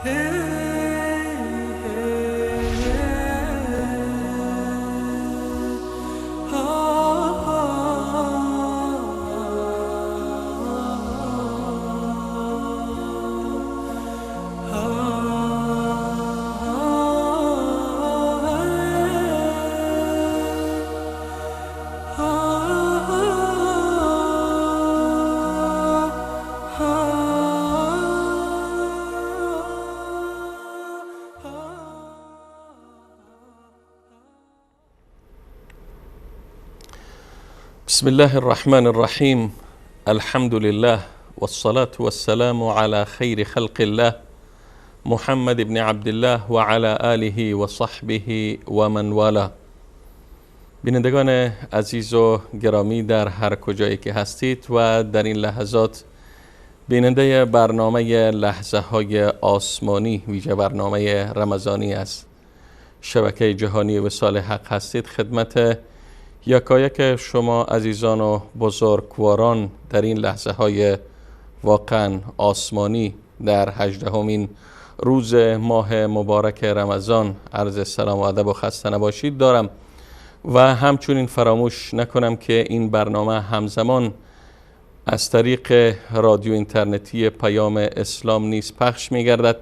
بسم الله الرحمن الرحیم. الحمد لله والصلاة والسلام على خیر خلق الله محمد بن عبدالله وعلى آله و صحبه و من والاه. بینندگان عزیز و گرامی در هر کجایی که هستید و در این لحظات بیننده برنامه لحظه های آسمانی ویژه برنامه رمضانی از شبکه جهانی وصال حق هستید، خدمت یکایک شما عزیزان و بزرگواران در این لحظه های واقعا آسمانی در 18مین روز ماه مبارک رمضان عرض سلام و ادب و خسته نباشید دارم و همچنین فراموش نکنم که این برنامه همزمان از طریق رادیو اینترنتی پیام اسلام نیز پخش می‌گردد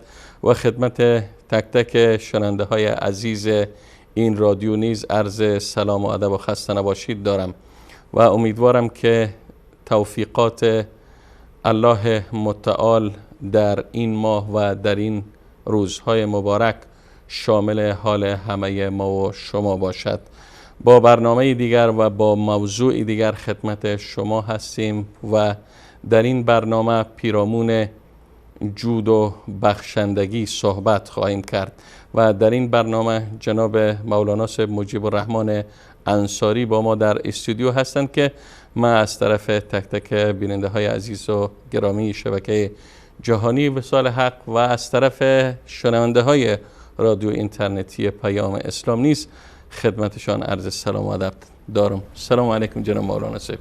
و خدمت تک تک شنونده های عزیز این رادیو نیز عرض سلام و ادب و خسته نباشید دارم و امیدوارم که توفیقات الله متعال در این ماه و در این روزهای مبارک شامل حال همه ما و شما باشد. با برنامه دیگر و با موضوع دیگر خدمت شما هستیم و در این برنامه پیرامون جود و بخشندگی صحبت خواهیم کرد و در این برنامه جناب مولانا صاحب مجیب الرحمن انصاری با ما در استودیو هستند که من از طرف تک تک بیننده های عزیز و گرامی شبکه جهانی وصال حق و از طرف شنونده های رادیو اینترنتی پیام اسلام نیز خدمتشان عرض سلام و ادب دارم. سلام علیکم جناب مولانا صاحب.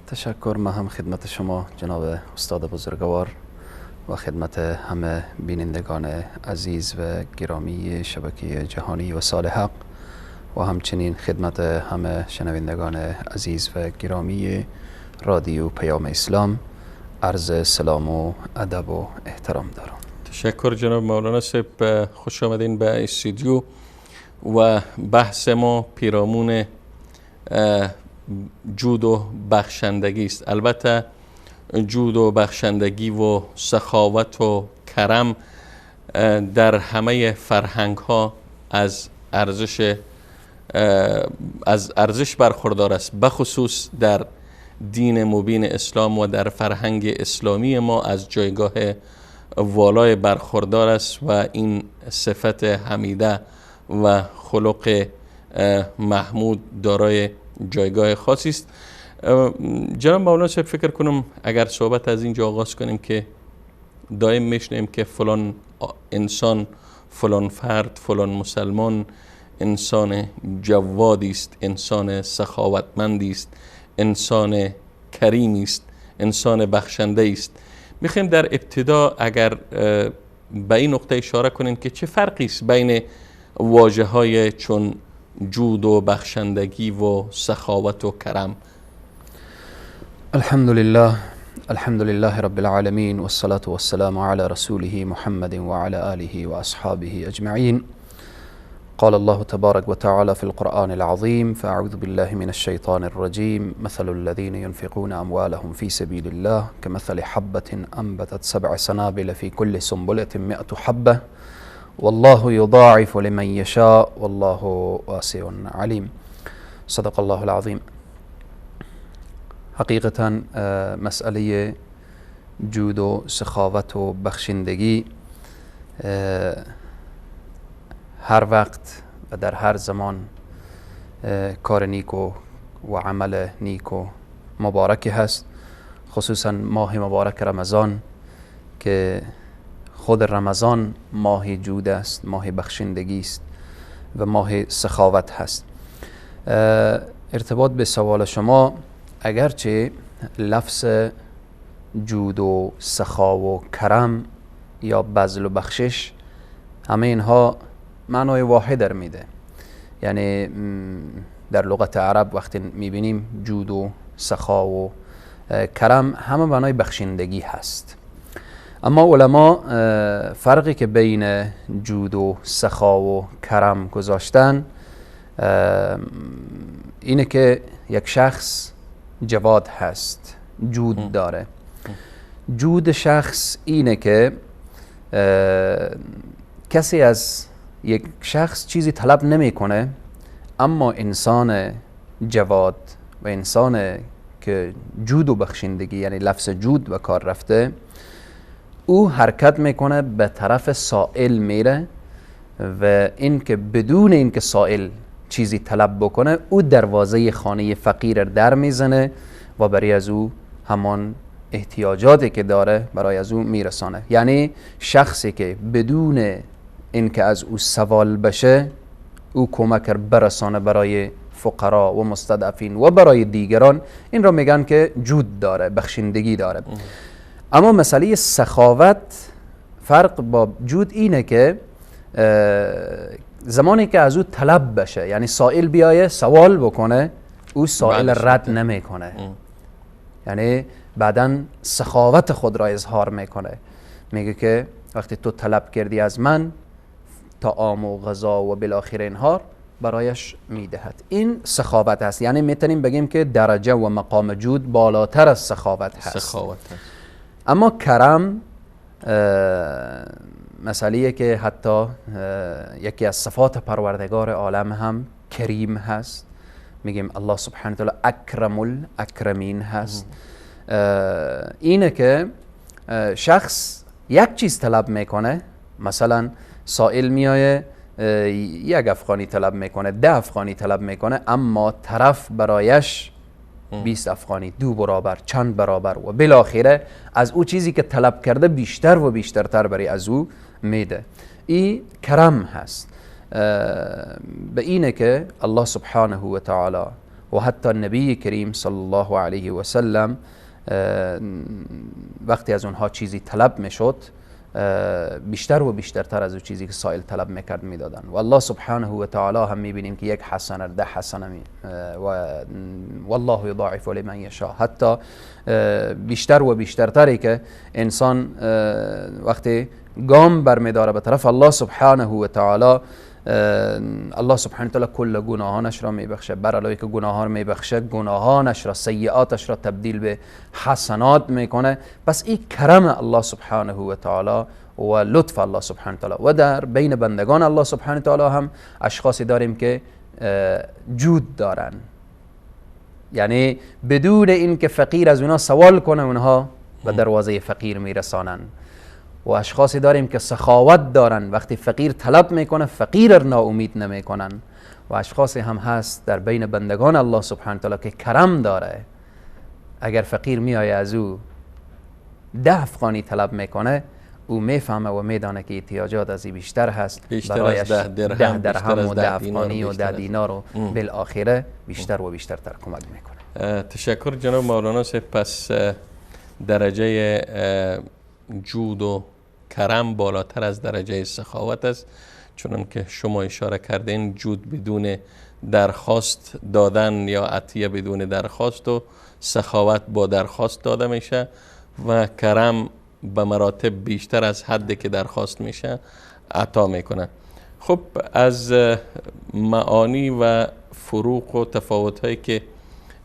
تشکر، من هم خدمت شما جناب استاد بزرگوار و خدمت همه بینندگان عزیز و گرامی شبکه جهانی وصال حق و همچنین خدمت همه شنوندگان عزیز و گرامی رادیو پیام اسلام عرض سلام و ادب و احترام دارم. تشکر جناب مولانا صاحب، خوش آمدین به استودیو و بحث ما پیرامون جود و بخشندگی است. البته جود و بخشندگی و سخاوت و کرم در همه فرهنگ ها از ارزش برخوردار است، بخصوص در دین مبین اسلام و در فرهنگ اسلامی ما از جایگاه والای برخوردار است و این صفت حمیده و خلق محمود دارای جایگاه خاصی است. جناب مولانا صاحب، فکر کنم اگر صحبت از اینجا آغاز کنیم که دائم میشنیم که فلان انسان، فلان فرد، فلان مسلمان انسان جوادی است، انسان سخاوتمندی است، انسان کریمی است، انسان بخشنده است. میخوایم در ابتدا اگر به این نقطه اشاره کنیم که چه فرقی است بین واژه های چون جود و بخشندگی و سخاوت و کرم. الحمد لله، الحمد لله رب العالمين والصلاة والسلام على رسوله محمد وعلى آله وأصحابه أجمعين. قال الله تبارك وتعالى في القرآن العظيم: فأعوذ بالله من الشيطان الرجيم، مثل الذين ينفقون أموالهم في سبيل الله كمثل حبة أنبتت 7 سنابل في كل سنبلة 100 حبة والله يضاعف لمن يشاء والله واسع عليم. صدق الله العظيم. حقیقتا مسئله جود و سخاوت و بخشندگی هر وقت و در هر زمان کار نیک و عمل نیک و مبارکی هست، خصوصا ماه مبارک رمضان که خود رمضان ماه جود است، ماه بخشندگی است و ماه سخاوت هست. ارتباط به سوال شما، اگرچه لفظ جود و سخا و کرم یا بذل و بخشش، همه اینها معنای واحد در میده. یعنی در لغت عرب وقتی میبینیم جود و سخا و کرم همه معنای بخشندگی هست. اما علما فرقی که بین جود و سخا و کرم گذاشتن اینه که یک شخص جواد هست، جود داره. جود شخص اینه که کسی از یک شخص چیزی طلب نمیکنه، اما انسان جواد و انسان که جود و بخشندگی، یعنی لفظ جود به کار رفته، او حرکت میکنه به طرف سائل میره و این که بدون اینکه سائل چیزی طلب بکنه، او دروازه خانه فقیر در میزنه و برای از او همان احتیاجاتی که داره برای از او میرسانه. یعنی شخصی که بدون اینکه از او سوال بشه، او کمک برسانه برای فقرا و مستضعفین و برای دیگران، این را میگن که جود داره، بخشندگی داره. اما مسئله سخاوت فرق با جود اینه که زمانی که از او طلب بشه، یعنی سائل بیایه سوال بکنه، او سائل رد نمیکنه، یعنی بعداً سخاوت خود را اظهار میکنه. میگه که وقتی تو طلب کردی از من طعام و غذا و بالاخره اینها برایش میدهد. این سخاوت هست. یعنی میتونیم بگیم که درجه و مقام جود بالاتر از سخاوت هست. سخاوت هست. اما کرم مسئله که حتی یکی از صفات پروردگار عالم هم کریم هست. میگیم الله سبحانه و تعالی اکرم الاکرمین هست. اینه که شخص یک چیز طلب میکنه، مثلا سائل میایه یک افغانی طلب میکنه، 10 افغانی طلب میکنه، اما طرف برایش 20 افغانی، 2 برابر، چند برابر و بالاخره از او چیزی که طلب کرده بیشتر و بیشترتر برای از او میده. این کرم هست. به اینه که الله سبحانه و تعالی و حتی نبی کریم صلی الله علیه و سلم وقتی از اونها چیزی طلب میشد، بیشتر و بیشترتر از او چیزی که سائل طلب میکرد میدادن. و الله سبحانه و تعالی هم میبینیم که 1 حسنه 10 حسنه و والله یضاعف لمن یشاء، حتی بیشتر و بیشترتری که انسان وقتی گام برمیداره به طرف الله سبحانه و تعالی، الله سبحانه و تعالی کل گناهانش را میبخشه. بر علاوه که گناهان را میبخشه، گناهانش را، سیئاتش را تبدیل به حسنات میکنه. پس این کرم الله سبحانه و تعالی و لطف الله سبحانه و تعالی. و در بین بندگان الله سبحانه و تعالی هم اشخاصی داریم که جود دارن، یعنی بدون اینکه فقیر از اونها سوال کنه، اونها به دروازه فقیر میرسانن. و اشخاصی داریم که سخاوت دارن، وقتی فقیر طلب میکنه فقیر را ناامید نمیکنن. و اشخاصی هم هست در بین بندگان الله سبحانه تعالی که کرم داره، اگر فقیر میآید از او 10 افغانی طلب میکنه، او میفهمه و میدانه که احتیاجات از این بیشتر هست، برایش 10 درهم و 10 افغانی و 10 دینار و بالاخره بیشتر و بیشتر تر کمک میکنه. تشکر جناب مولانا صاحب. پس درجه جود و کرم بالاتر از درجه سخاوت است، چون که شما اشاره کردین جود بدون درخواست دادن یا عطیه بدون درخواست و سخاوت با درخواست داده میشه و کرم به مراتب بیشتر از حدی که درخواست میشه عطا میکنه. خب از معانی و فروق و تفاوت هایی که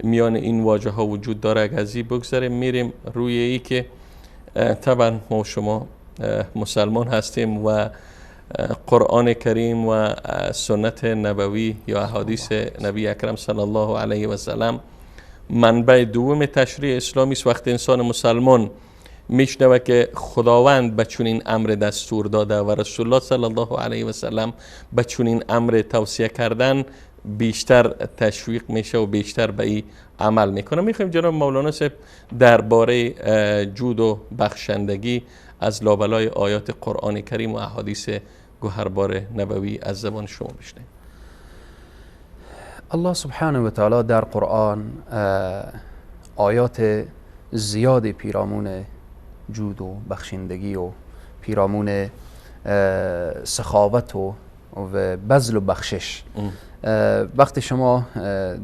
میان این واژه ها وجود داره اگر از این بگذاریم، میریم روی ای که طبعا ما شما مسلمان هستیم و قرآن کریم و سنت نبوی یا احادیث نبی اکرم صلی الله علیه و سلم منبع دوم تشریع اسلامی است. وقتی انسان مسلمان میشنوه که خداوند به چنین امر دستور داده و رسول الله صلی الله علیه و سلم به چنین امر توصیه کردن، بیشتر تشویق میشه و بیشتر به این عمل میکنه. میخوایم جناب مولانا صاحب درباره جود و بخشندگی از لابلای آیات قرآن کریم و احادیث گوهربار نبوی از زبان شما بشنویم. الله سبحانه و تعالی در قرآن آیات زیادی پیرامون جود و بخشندگی و پیرامون سخاوت و بذل و بخشش. وقتی شما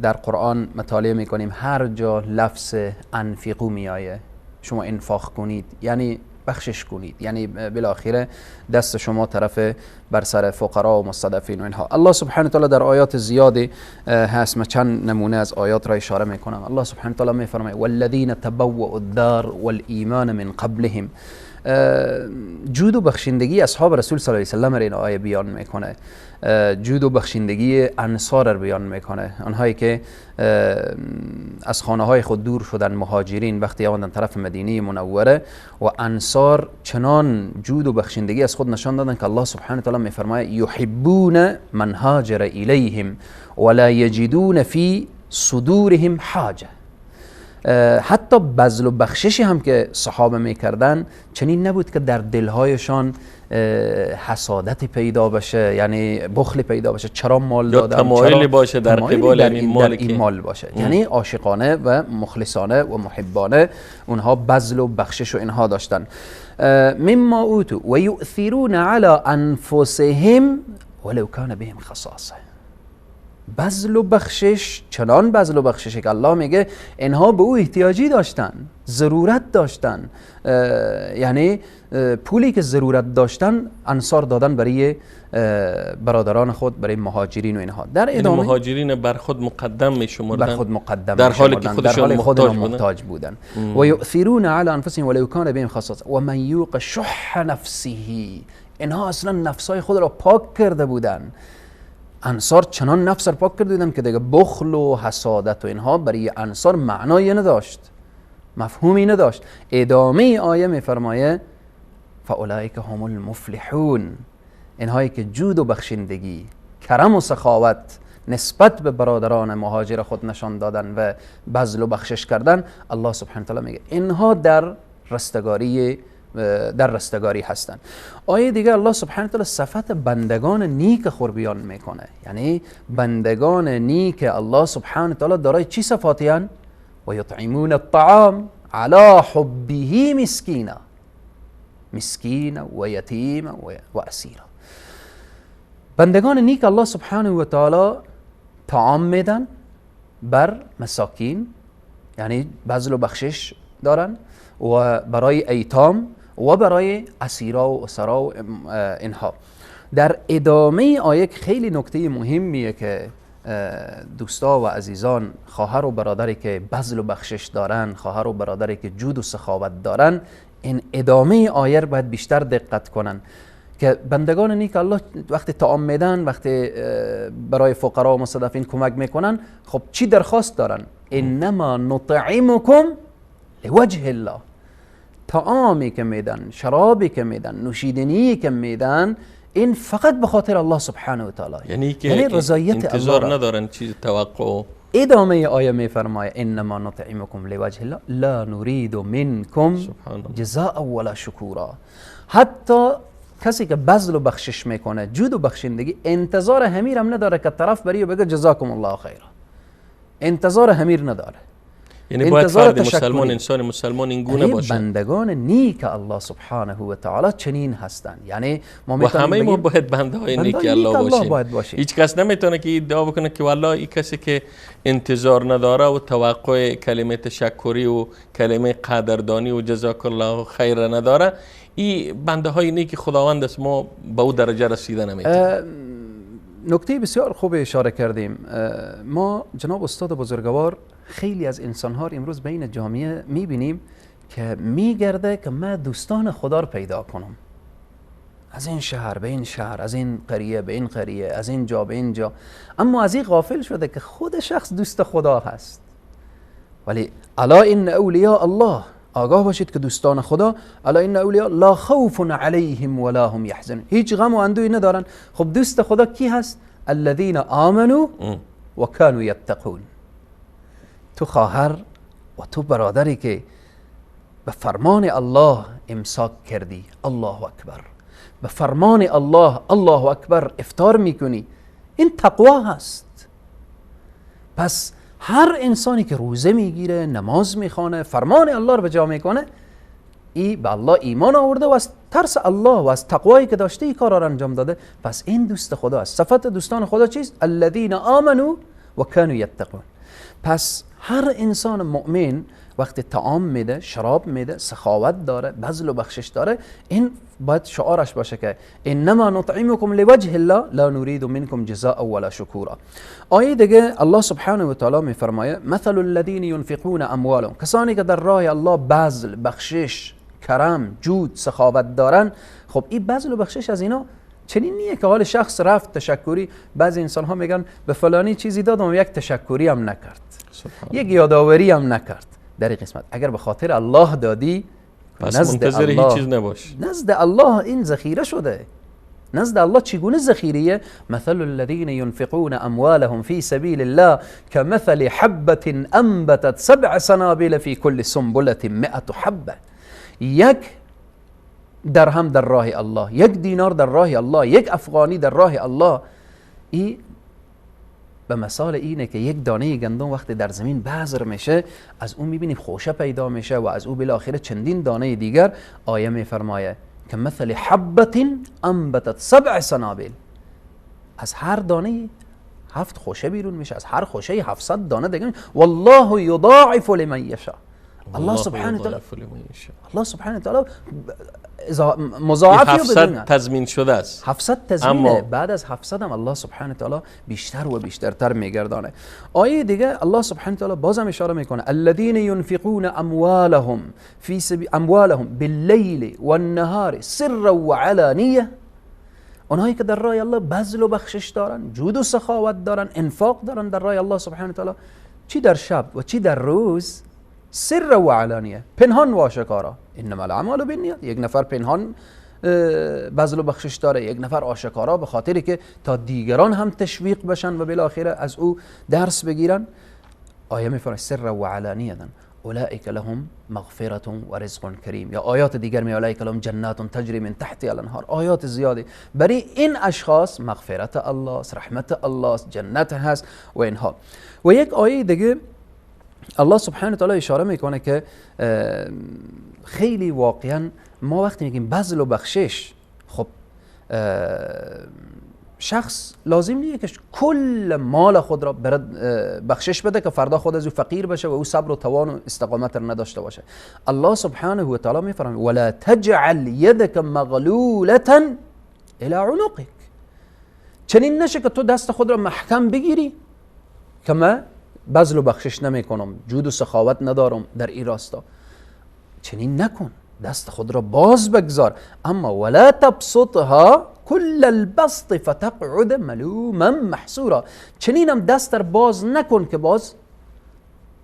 در قرآن مطالعه میکنیم هر جا لفظ انفقو میآیه، شما انفاق کنید یعنی بخشش کنید، یعنی بالاخره دست شما طرف بر سر فقرا و مستضعفین و اینها. الله سبحانه و تعالی در آیات زیادی هست، من چند نمونه از آیات را اشاره میکنم. الله سبحانه و تعالی میفرماید والذین تبوأوا الدار والایمان من قبلهم. جود و بخشندگی اصحاب رسول صلی الله علیه وسلم را این آیه بیان میکنه، جود و بخشندگی انصار را بیان میکنه، آنهایی که از خانه های خود دور شدن، مهاجرین وقتی آمدن طرف مدینه منوره و انصار چنان جود و بخشندگی از خود نشان دادن که الله سبحانه و تعالی میفرماید یحبون من هاجر الیهم ولا یجدون فی صدورهم حاجه. حتی بذل و بخششی هم که صحابه میکردن چنین نبود که در دلهایشان حسادت پیدا بشه، یعنی بخل پیدا بشه، چرا مال دادم، تمایلی باشه در قبال این مال، این مال باشه. یعنی عاشقانه و مخلصانه و محبانه اونها بذل و بخشش و اینها داشتن. مما اوتوا و یؤثرون علی انفسهم ولو کان بهم خصاصه. بذل و بخشش، چنان بذل و بخشش که الله میگه اینها به او احتیاجی داشتن، ضرورت داشتن، یعنی پولی که ضرورت داشتن انصار دادن برای برادران خود، برای مهاجرین و اینها. در ادامه مهاجرین بر خود مقدم میشمردن، بر خود مقدم در حالی که خودشان محتاج بودن. و یؤثرون علی انفسهم ولو کان بهم خصاصه و من یوق شح نفسه. اینها اصلا نفسای خود را پاک کرده بودن. انصار چنان نفس را پاک کرده بودن که دیگه بخل و حسادت و اینها برای انصار معنایی نداشت، مفهومی نداشت. ادامه آیه میفرمایه فاولئک هم المفلحون. اینهایی که جود و بخشندگی، کرم و سخاوت نسبت به برادران مهاجر خود نشان دادن و بذل و بخشش کردن، الله سبحانه و تعالی میگه اینها در رستگاری هستند. آیه دیگه الله سبحانه و تعالی صفت بندگان نیک خور بیان میکنه، یعنی بندگان نیک الله سبحانه و تعالی دارای چی صفاتی هستند؟ و یطعمون الطعام علی حبه مسکینا، مسکینا و یتیما و اسیرا. بندگان نیک الله سبحانه و تعالی طعام میدن بر مساکین، یعنی بذل و بخشش دارن، و برای ایتام و برای اسیرا و اسرا و اینها. در ادامه آیه خیلی نکته مهمیه که دوستا و عزیزان، خواهر و برادری که بذل و بخشش دارن، خواهر و برادری که جود و سخاوت دارن، این ادامه آیه باید بیشتر دقت کنن که بندگان نیک الله وقتی طعام میدن، وقتی برای فقرا و مستضعفین کمک میکنن، خب چی درخواست دارن؟ انما نطعمکم لوجه الله. طعامی که میدن، شرابی که میدن، نوشیدنی که میدن، این فقط به خاطر الله سبحانه و تعالی، یعنی رضایت انتظار الله ندارن چیز توقع. ادامه آیه میفرمایه انما نطعمکم لوجه الله لا نريد منکم جزاء ولا شکورا. حتی کسی که بذل و بخشش میکنه، جود و بخشندگی، انتظار همیرم نداره که طرف بری و بگه جزاکم الله خیرا، انتظار همیر نداره. یعنی باید فرد مسلمان، انسان مسلمان این گونه باشه. بندگان نیک الله سبحانه و تعالی چنین هستند. یعنی ما و همه ما باید بنده های نیک الله باشیم. هیچ کس نمیتونه که ادعا بکنه که والله این کسی که انتظار نداره و توقع کلمه تشکری و کلمه قدردانی و جزاک الله خیر نداره، این بنده های نیک خداوند است، ما به او درجه رسیده نمیتونیم. نکته بسیار خوب اشاره کردیم. ما جناب استاد بزرگوار خیلی از انسان‌ها امروز بین جامعه می‌بینیم که می‌گرده که من دوستان خدا رو پیدا کنم، از این شهر به این شهر، از این قریه به این قریه، از این جا به این جا، اما از این غافل شده که خود شخص دوست خدا هست. ولی الا ان اولیاء الله، آگاه باشید که دوستان خدا، الا ان اولیاء لا خوف علیهم ولا هم یحزنون، هیچ غم و اندوهی ندارن. خب دوست خدا کی هست؟ الذین آمنوا و کانوا یتقون. تو خواهر و تو برادری که به فرمان الله امساک کردی، الله اکبر، به فرمان الله، الله اکبر، افطار میکنی، این تقوا هست. پس هر انسانی که روزه میگیره، نماز میخوانه، فرمان الله رو به جا میکنه، ای به الله ایمان آورده و از ترس الله و از تقوایی که داشته این کار را انجام داده. پس این دوست خدا است. صفت دوستان خدا چیست؟ الذین آمنوا و کانوا یتقون. پس هر انسان مؤمن وقتی طعام میده، شراب میده، سخاوت داره، بذل و بخشش داره، این باید شعارش باشه که انما نطعمکم لوجه الله لا نريد منکم جزاء ولا شکورا. آیه دیگه الله سبحانه و تعالی میفرمایه مثل الذین ينفقون اموالهم، کسانی که در راه الله بذل، بخشش، کرم، جود، سخاوت دارن. خب این بذل و بخشش از اینا چنین نیه که حال شخص رفت تشکری. بعضی انسان ها میگن به فلانی چیزی دادم و یک تشکری هم نکرد، یک یادآوری هم نکرد. در این قسمت اگر به خاطر الله دادی، پس منتظر هیچ چیز نباش. نزد الله این ذخیره شده. نزد الله چگونه ذخیره؟ مثل الذين ينفقون اموالهم في سبيل الله كمثل حبة انبتت سبع سنابل في كل سنبلة 100 حبة. یک درهم در راه الله، یک دینار در راه الله، یک افغانی در راه الله، ای به مثال اینه که یک دانه گندم وقتی در زمین بذر میشه، از اون میبینیم خوشه پیدا میشه و از او بالاخره چندین دانه دیگر. آیه میفرمایه که مثل حبة انبتت سبع سنابل، از هر دانه 7 خوشه بیرون میشه، از هر خوشه 700 دانه دیگه. والله یضاعف لمن یشاء. الله سبحانه وتعالی، الله سبحانه وتعالی مضاعف 700 تضمین شده است. 700 تضمینه. بعد از 700 هم الله سبحانه وتعالی بیشتر و بیشترتر میگردانه. آیه دیگه الله سبحانه وتعالی بازم اشاره میکنه الذين ينفقون اموالهم في سبيل اموالهم بالليل والنهار سرا وعلانیه، اونهایی که در راه الله بذل و بخشش دارن، جود و سخاوت دارن، انفاق دارن در راه الله سبحانه وتعالی، چی در شب و چی در روز، سر و علانیه، پنهان و آشکارا. انما الاعمال بالنیات. یک نفر پنهان بذل و بخشش داره، یک نفر آشکارا، به خاطری که تا دیگران هم تشویق بشن و بالاخره از او درس بگیرن. آیه میفرماید سر و علانیه اولئک لهم مغفرة و رزق کریم. یا آیات دیگر می اولئک لهم جنات تجری من تحتها الانهار. آیات زیادی برای این اشخاص مغفرت الله، رحمت الله، جنت هست و اینها. و یک آیه دیگه الله سبحانه وتعالی اشاره میکنه که خیلی واقعا ما وقتی میگیم بذل و بخشش، خب شخص لازم نیه که کل مال خود را بخشش بده که فردا خود از او فقیر بشه و او صبر و توان و استقامت را نداشته باشه. الله سبحانه و تعالی میفرماید ولا تجعل یدک مغلولة الی عنقک. چنین نشه که تو دست خود را محکم بگیری که من بذل و بخشش نمی کنم، جود و سخاوت ندارم در این راستا. چنین نکن، دست خود را باز بگذار، اما ولا تبسطها کل البسط فتقعد ملوما محسورا. چنینم دست در باز نکن که باز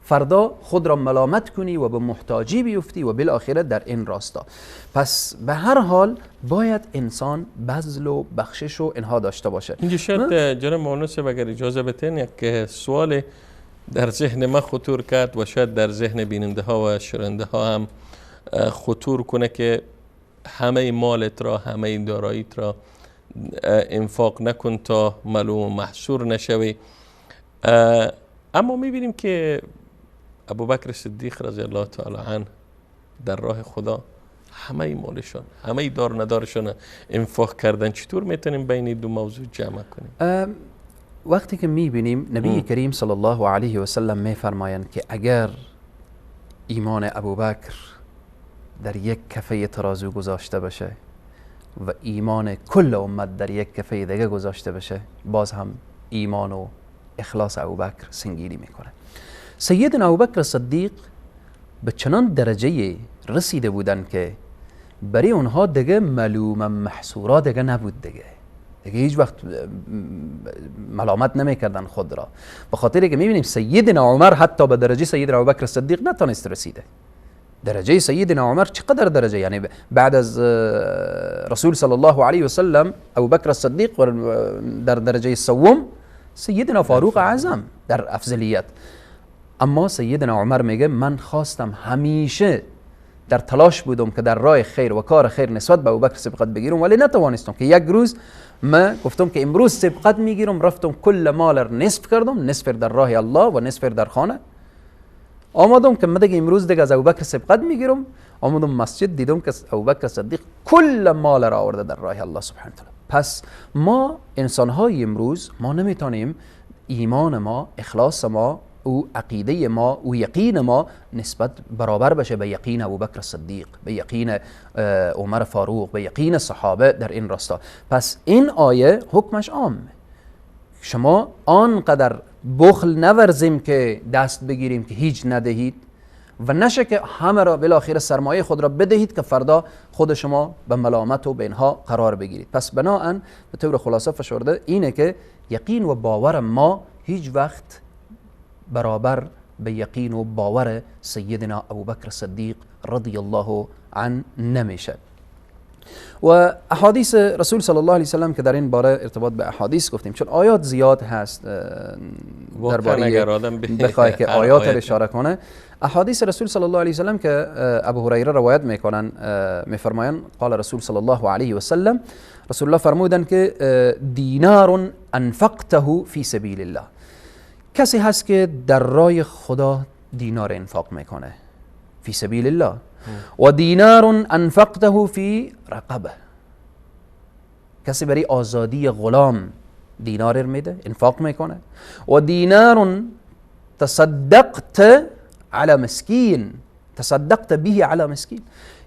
فردا خود را ملامت کنی و به محتاجی بیفتی و بالاخره در این راستا. پس به هر حال باید انسان بذل و بخشش و اینها داشته باشه. اینجا شاید جناب مونس اگر اجازه بتین یک سوال در ذهن ما خطور کرد و شاید در ذهن بیننده ها و شنونده ها هم خطور کنه که همه مالت را، همه داراییت را انفاق نکن تا ملوم و محصور نشوی. اما میبینیم که ابوبکر صدیق رضی الله تعالی عنه در راه خدا همه مالشان، همه دار ندارشان انفاق کردن. چطور میتونیم بین دو موضوع جمع کنیم؟ وقتی که میبینیم نبی کریم صلی الله علیه و سلم میفرمایند که اگر ایمان ابوبکر در یک کفه ترازو گذاشته بشه و ایمان کل امت در یک کفه دیگه گذاشته بشه، باز هم ایمان و اخلاص ابوبکر سنگینی میکنه. سیدنا ابوبکر صدیق به چنان درجه رسیده بودن که برای اونها دیگه ملوم محصورا دیگه نبود، دیگه هیچ وقت ملامت نمیکردن خود را، به خاطر که میبینیم سیدنا عمر حتی به درجه سیدنا ابوبکر صدیق نتانست رسیده. درجه سیدنا عمر چقدر درجه، یعنی بعد از رسول صلی الله علیه و سلم ابوبکر صدیق در درجه سوم، سیدنا فاروق اعظم در افضلیت. اما سیدنا عمر میگه من خواستم همیشه در تلاش بودم که در راه خیر و کار خیر نسبت به ابوبکر سبقت بگیرم، ولی نتوانستم. که یک روز من گفتم که امروز سبقت میگیرم، رفتم کل مال را نصف کردم، نصف در راه الله و نصف در خانه. آمدم که من دیگه امروز دیگه از ابوبکر سبقت میگیرم. آمدم مسجد دیدم که ابوبکر صدیق کل مال را آورده در راه الله سبحانه وتعالی. پس ما انسان های امروز ما نمیتونیم ایمان ما، اخلاص ما، او عقیده ما، او یقین ما نسبت برابر بشه به یقین ابوبکر صدیق، به یقین عمر فاروق، به یقین صحابه در این راستا. پس این آیه حکمش عامه. شما آنقدر بخل نورزیم که دست بگیریم که هیچ ندهید و نشه که همه را بالاخره سرمایه خود را بدهید که فردا خود شما به ملامت و به اینها قرار بگیرید. پس بناهن به طور خلاصه فشرده اینه که یقین و باور ما هیچ وقت برابر به یقین و باور سیدنا ابوبکر صدیق رضی الله عنه نمیشه. و احادیث رسول صلی الله علیه وسلم که در این باره ارتباط به احادیث گفتیم، چون آیات زیاد هست درباره بخوای که آیات را اشاره کنه. احادیث رسول صلی الله علیه وسلم که ابو هریره روایت میکنن، میفرمایند قال رسول صلی الله علیه وسلم، رسول الله فرمودن که دینار انفقته فی سبیل الله. کسی هست که در راه خدا دینار انفاق میکنه فی سبیل الله، و دینار انفقته فی رقبه. کسی برای آزادی غلام دینار میده، انفاق میکنه. و دینار تصدقت علی مسکین، تصدقت به علی مسکین.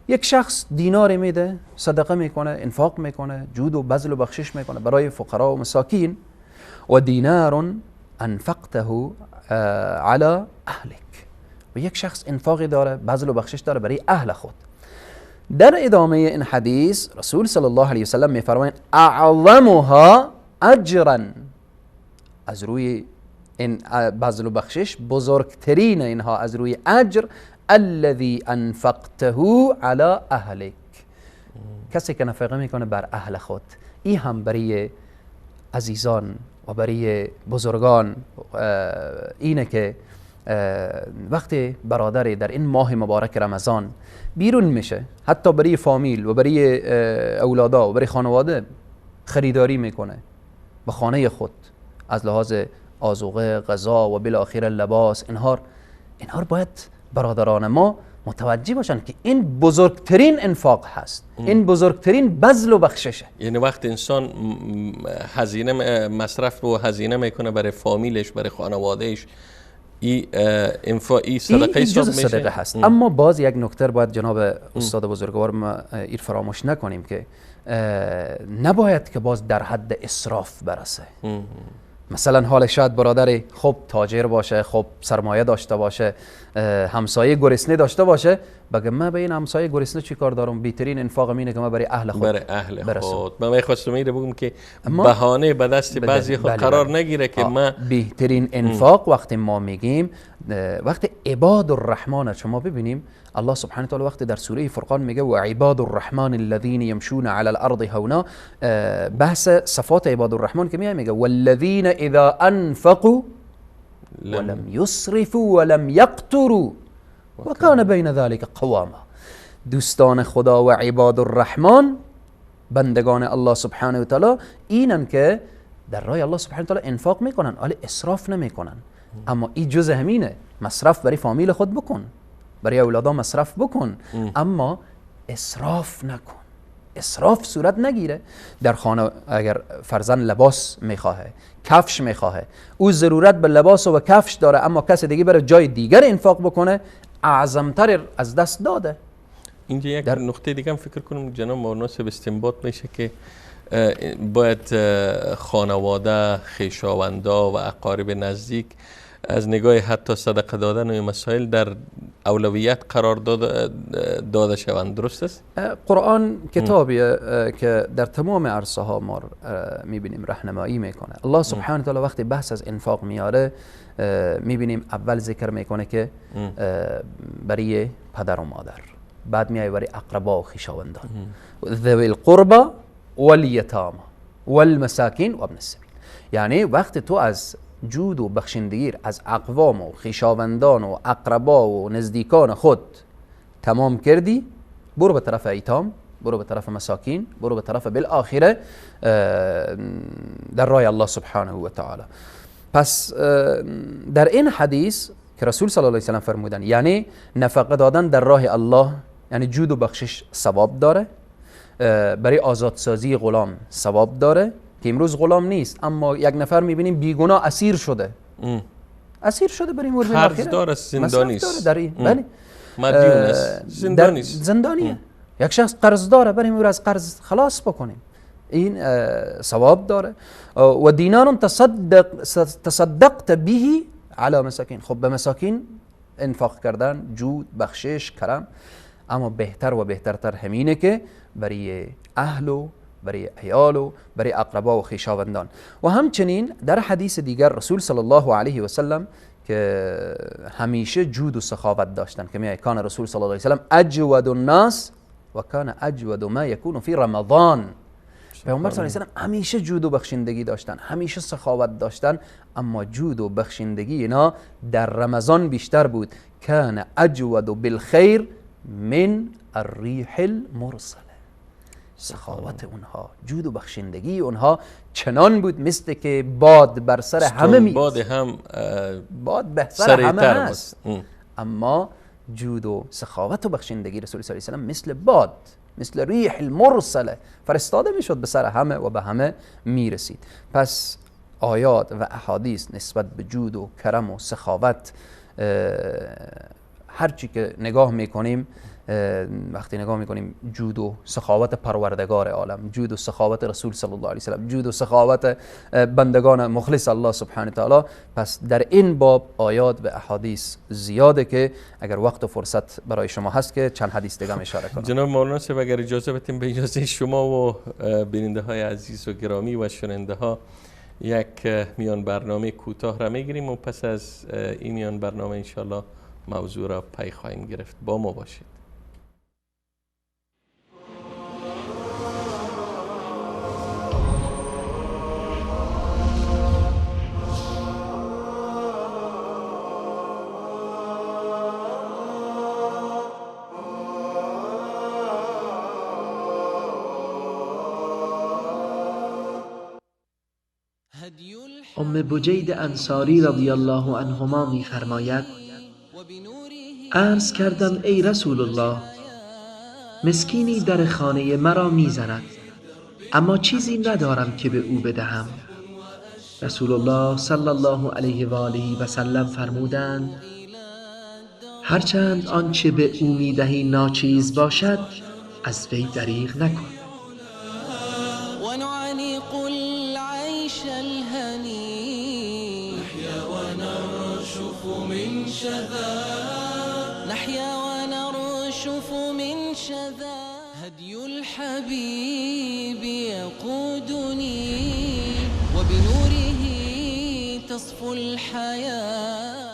یک شخص دینار میده، صدقه میکنه، انفاق میکنه، جود و بذل و بخشش میکنه برای فقرا و مساکین. و دینار انفقته علی اهلک. و یک شخص انفاقی داره، بذل و بخشش داره برای اهل خود. در ادامه این حدیث رسول صلی الله علیه وسلم میفرمایند اعظمها اجرا، از روی این بذل و بخشش بزرگترین اینها از روی اجر، الذی انفقته علی اهلک، کسی که نفقه میکنه بر اهل خود. این هم برای عزیزان و برای بزرگان اینه که وقتی برادری در این ماه مبارک رمضان بیرون میشه، حتی برای فامیل و برای اولادا و برای خانواده خریداری میکنه به خانه خود از لحاظ آذوقه، غذا و بالاخره لباس، اینها باید برادران ما متوجه باشن که این بزرگترین انفاق هست، این بزرگترین بذل و بخششه. یعنی وقت انسان هزینه مصرف و هزینه میکنه برای فامیلش، برای خانوادهش، ای انفاق، ای صدقه حساب میشه، صدقه هست. اما باز یک نکته باید جناب استاد بزرگوار ما ایر فراموش نکنیم که نباید که باز در حد اسراف برسه. مثلا حال شاید برادری خب تاجر باشه، خب سرمایه داشته باشه، همسایه گرسنه داشته باشه، بگه من به این همسایه گرسنه چی کار دارم، بهترین انفاق اینه که من برای اهل خود، برای اهل خود. من میخواستم اینو بگم که بهانه به دست بعضی خود قرار نگیره که ما بهترین انفاق وقتی ما میگیم وقتی عباد الرحمن شما ببینیم الله سبحانه وتعالی وقتی در سوره فرقان میگه و عباد الرحمن الذين يمشون على الارض هونا، بحث صفات عباد الرحمن که میگه والذین اذا انفقوا ولم يسرفوا ولم يقتروا وكان بین ذلك قواما. دوستان خدا و عباد الرحمن، بندگان الله سبحانه و تعالی، اینن که در راه الله سبحانه و تعالی انفاق میکنن ولی اسراف نمیکنن. اما این جزء همینه، مصرف برای فامیل خود بکن، برای اولادا مصرف بکن، اما اسراف نکن، اسراف صورت نگیره. در خانه اگر فرزند لباس میخواهه، کفش میخواهه، او ضرورت به لباس و کفش داره، اما کس دیگه برای جای دیگر انفاق بکنه، اعظمتر از دست داده. اینجا یک در نقطه دیگه هم فکر کنم جناب مناسب استنباط میشه که باید خانواده، خویشاوندا و اقارب نزدیک از نگاه حتی صدقه دادن و مسائل در اولویت قرار داده شوند. درست است؟ قرآن کتابیه که در تمام عرصه ها ما میبینیم راهنمایی میکنه. الله سبحانه وتعالی وقتی بحث از انفاق میاره میبینیم اول ذکر میکنه که برای پدر و مادر، بعد میای برای اقربا و خویشاوندان، ذوی القربى والیتاما والمساکین و ابن السبیل. یعنی وقتی تو از جود و بخشندگی از اقوام و خویشاوندان و اقربا و نزدیکان خود تمام کردی، برو به طرف ایتام، برو به طرف مساکین، برو به طرف بالآخره در راه الله سبحانه و تعالی. پس در این حدیث که رسول صلی الله علیه و سلم فرمودن، یعنی نفقه دادن در راه الله، یعنی جود و بخشش ثواب داره، برای آزادسازی غلام ثواب داره که امروز غلام نیست، اما یک نفر میبینیم بیگناه اسیر شده، اسیر شده برای مرد قرضدار است، زندانی است، در این بله مدیون است، زندانی است، زندانیه. یک شخص قرض داره، بریم او را از قرض خلاص بکنیم، این ثواب داره. و دینار تصدقت به علی مساکین، خب به مساکین انفاق کردن، جود، بخشش، کرم، اما بهتر و بهترتر همینه که برای اهل و برای عیال و برای اقربا و خویشاوندان. و همچنین در حدیث دیگر رسول صلی الله علیه و سلم که همیشه جود و سخاوت داشتن، که میگه کان رسول صلی الله علیه و سلم اجود الناس و کان اجود ما یکون فی رمضان. پیامبر صلی الله علیه و سلم همیشه جود و بخشندگی داشتن، همیشه سخاوت داشتن، اما جود و بخشندگی اینا در رمضان بیشتر بود. کان اجود بالخیر من الریح المرسله. سخاوت اونها، جود و بخشندگی اونها چنان بود مثل که باد بر سر همه می باد هم باد به سر همه هست، اما جود و سخاوت و بخشندگی رسول صلی الله علیه و سلم مثل باد، مثل ریح المرسله فرستاده میشد به سر همه و به همه میرسید. پس آیات و احادیث نسبت به جود و کرم و سخاوت هرچی که نگاه میکنیم، وقتی نگاه میکنیم جود و سخاوت پروردگار عالم، جود و سخاوت رسول صلی الله علیه و سلم، جود و سخاوت بندگان مخلص الله سبحانه تعالی، پس در این باب آیات و احادیث زیاده که اگر وقت و فرصت برای شما هست که چند حدیث دیگه هم اشاره کنم. جناب مولانا صاحب اگر اجازه بدیم به اجازه شما و بیننده های عزیز و گرامی و شنونده ها یک میان برنامه کوتاه را میگیریم و پس از این میان برنامه انشالله موضوع را پی خواهیم گرفت. با ما باشید. ام بجید انصاری رضی الله عنهما می فرماید: عرض کردم ای رسول الله، مسکینی در خانه مرا می زند، اما چیزی ندارم که به او بدهم. رسول الله صلی الله علیه و آله و سلم فرمودند: هرچند آنچه به او می دهی ناچیز باشد، از وی دریغ نکن. نحيا ونرشف من شذا هدي الحبيب يقودني وبنوره تصفو الحياة.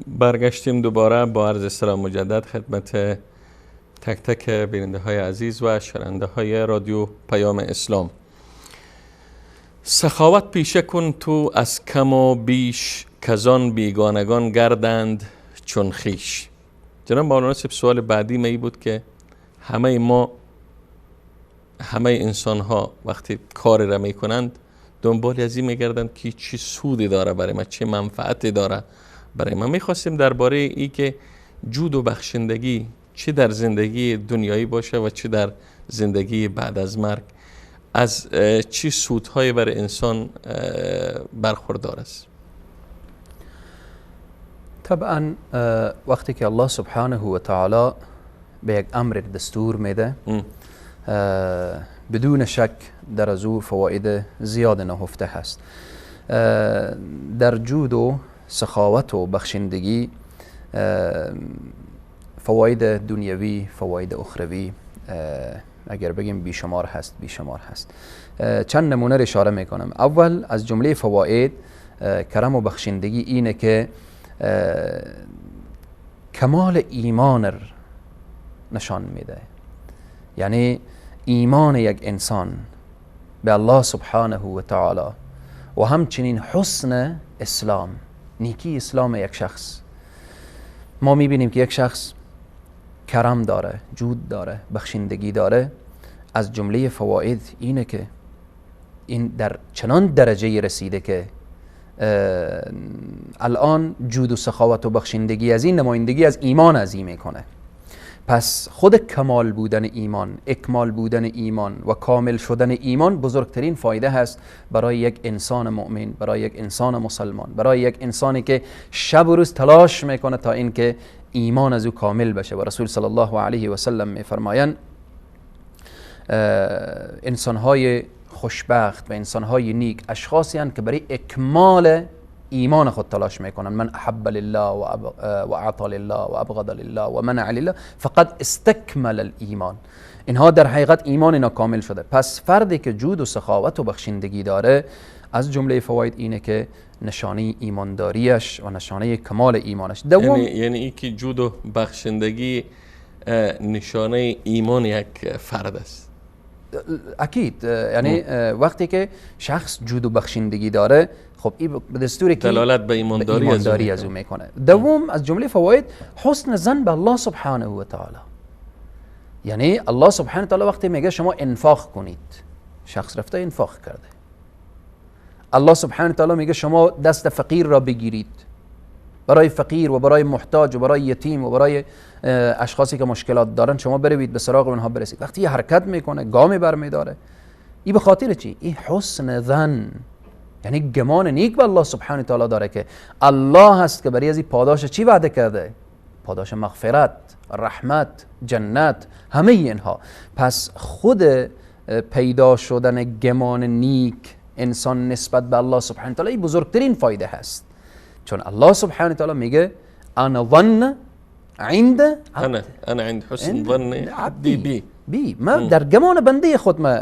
برگشتیم دوباره با عرض سلام مجدد خدمت تک تک بیننده های عزیز و شنونده های رادیو پیام اسلام. سخاوت پیشه کن تو از کم و بیش، کزان بیگانگان گردند چون خیش. جناب مولانا صاحب سوال بعدی می بود که همه ما، همه انسان ها وقتی کار را می کنند دنبال از این می گردند که چه سودی داره برای ما، چه منفعتی داره برای ما. میخواستیم درباره ای که جود و بخشندگی چه در زندگی دنیایی باشه و چه در زندگی بعد از مرگ، از چه سودهایی برای انسان برخوردار است. طبعا وقتی که الله سبحانه و تعالی به یک امر دستور میده، بدون شک در از او فواید زیاد نهفته هست. در جود و سخاوت و بخشندگی فواید دنیوی، فواید اخروی اگر بگیم بیشمار هست، بیشمار هست. چند نمونه رو اشاره میکنم. اول از جمله فواید کرم و بخشندگی اینه که کمال ایمان نشان میده. یعنی ایمان یک انسان به الله سبحانه و تعالی و همچنین حسن اسلام، نیکی اسلام یک شخص. ما میبینیم که یک شخص کرم داره، جود داره، بخشندگی داره. از جمله فواید اینه که این در چنان درجه رسیده که الان جود و سخاوت و بخشندگی از این نمایندگی از ایمان از این میکنه. پس خود کمال بودن ایمان، اکمال بودن ایمان و کامل شدن ایمان بزرگترین فایده هست برای یک انسان مؤمن، برای یک انسان مسلمان، برای یک انسانی که شب و روز تلاش میکنه تا اینکه ایمان از او کامل بشه. و رسول صلی الله علیه و سلم میفرمایند انسانهای خوشبخت و انسانهای نیک اشخاصی هستند که برای اکمال ایمان خود تلاش میکنن. من احب لله و اعطى لله و ابغض لله و منع لله فقد استکمل الایمان. اینها در حقیقت ایمان اینا کامل شده. پس فردی که جود و سخاوت و بخشندگی داره، از جمله فواید اینه که نشانه ایمانداریش و نشانه کمال ایمانش. دوم یعنی این که جود و بخشندگی نشانه ایمان یک فرد است. اکید، یعنی وقتی که شخص جود و بخشندگی داره، خب این به دستور که دلالت به ایمانداری از او میکنه. دوم از جمله فواید حسن ظن به الله سبحانه و تعالی. یعنی الله سبحانه و تعالی وقتی میگه شما انفاق کنید، شخص رفته انفاق کرده. الله سبحانه و تعالی میگه شما دست فقیر را بگیرید، برای فقیر و برای محتاج و برای یتیم و برای اشخاصی که مشکلات دارن شما بروید به سراغ اونها برسید. وقتی یه حرکت میکنه، گامی برمیداره، این به خاطر چی؟ این حسن ظن، یعنی گمان نیک به الله سبحانه و تعالی داره که الله هست که برای از این پاداش چی وعده کرده؟ پاداش مغفرت، رحمت، جنت، همه اینها. پس خود پیدا شدن گمان نیک انسان نسبت به الله سبحانه و تعالی بزرگترین فایده هست، چون الله سبحانه و تعالی میگه انا ظن عند انا انا عند حسن ظن عبدی بی. ما در گمان بنده خود ما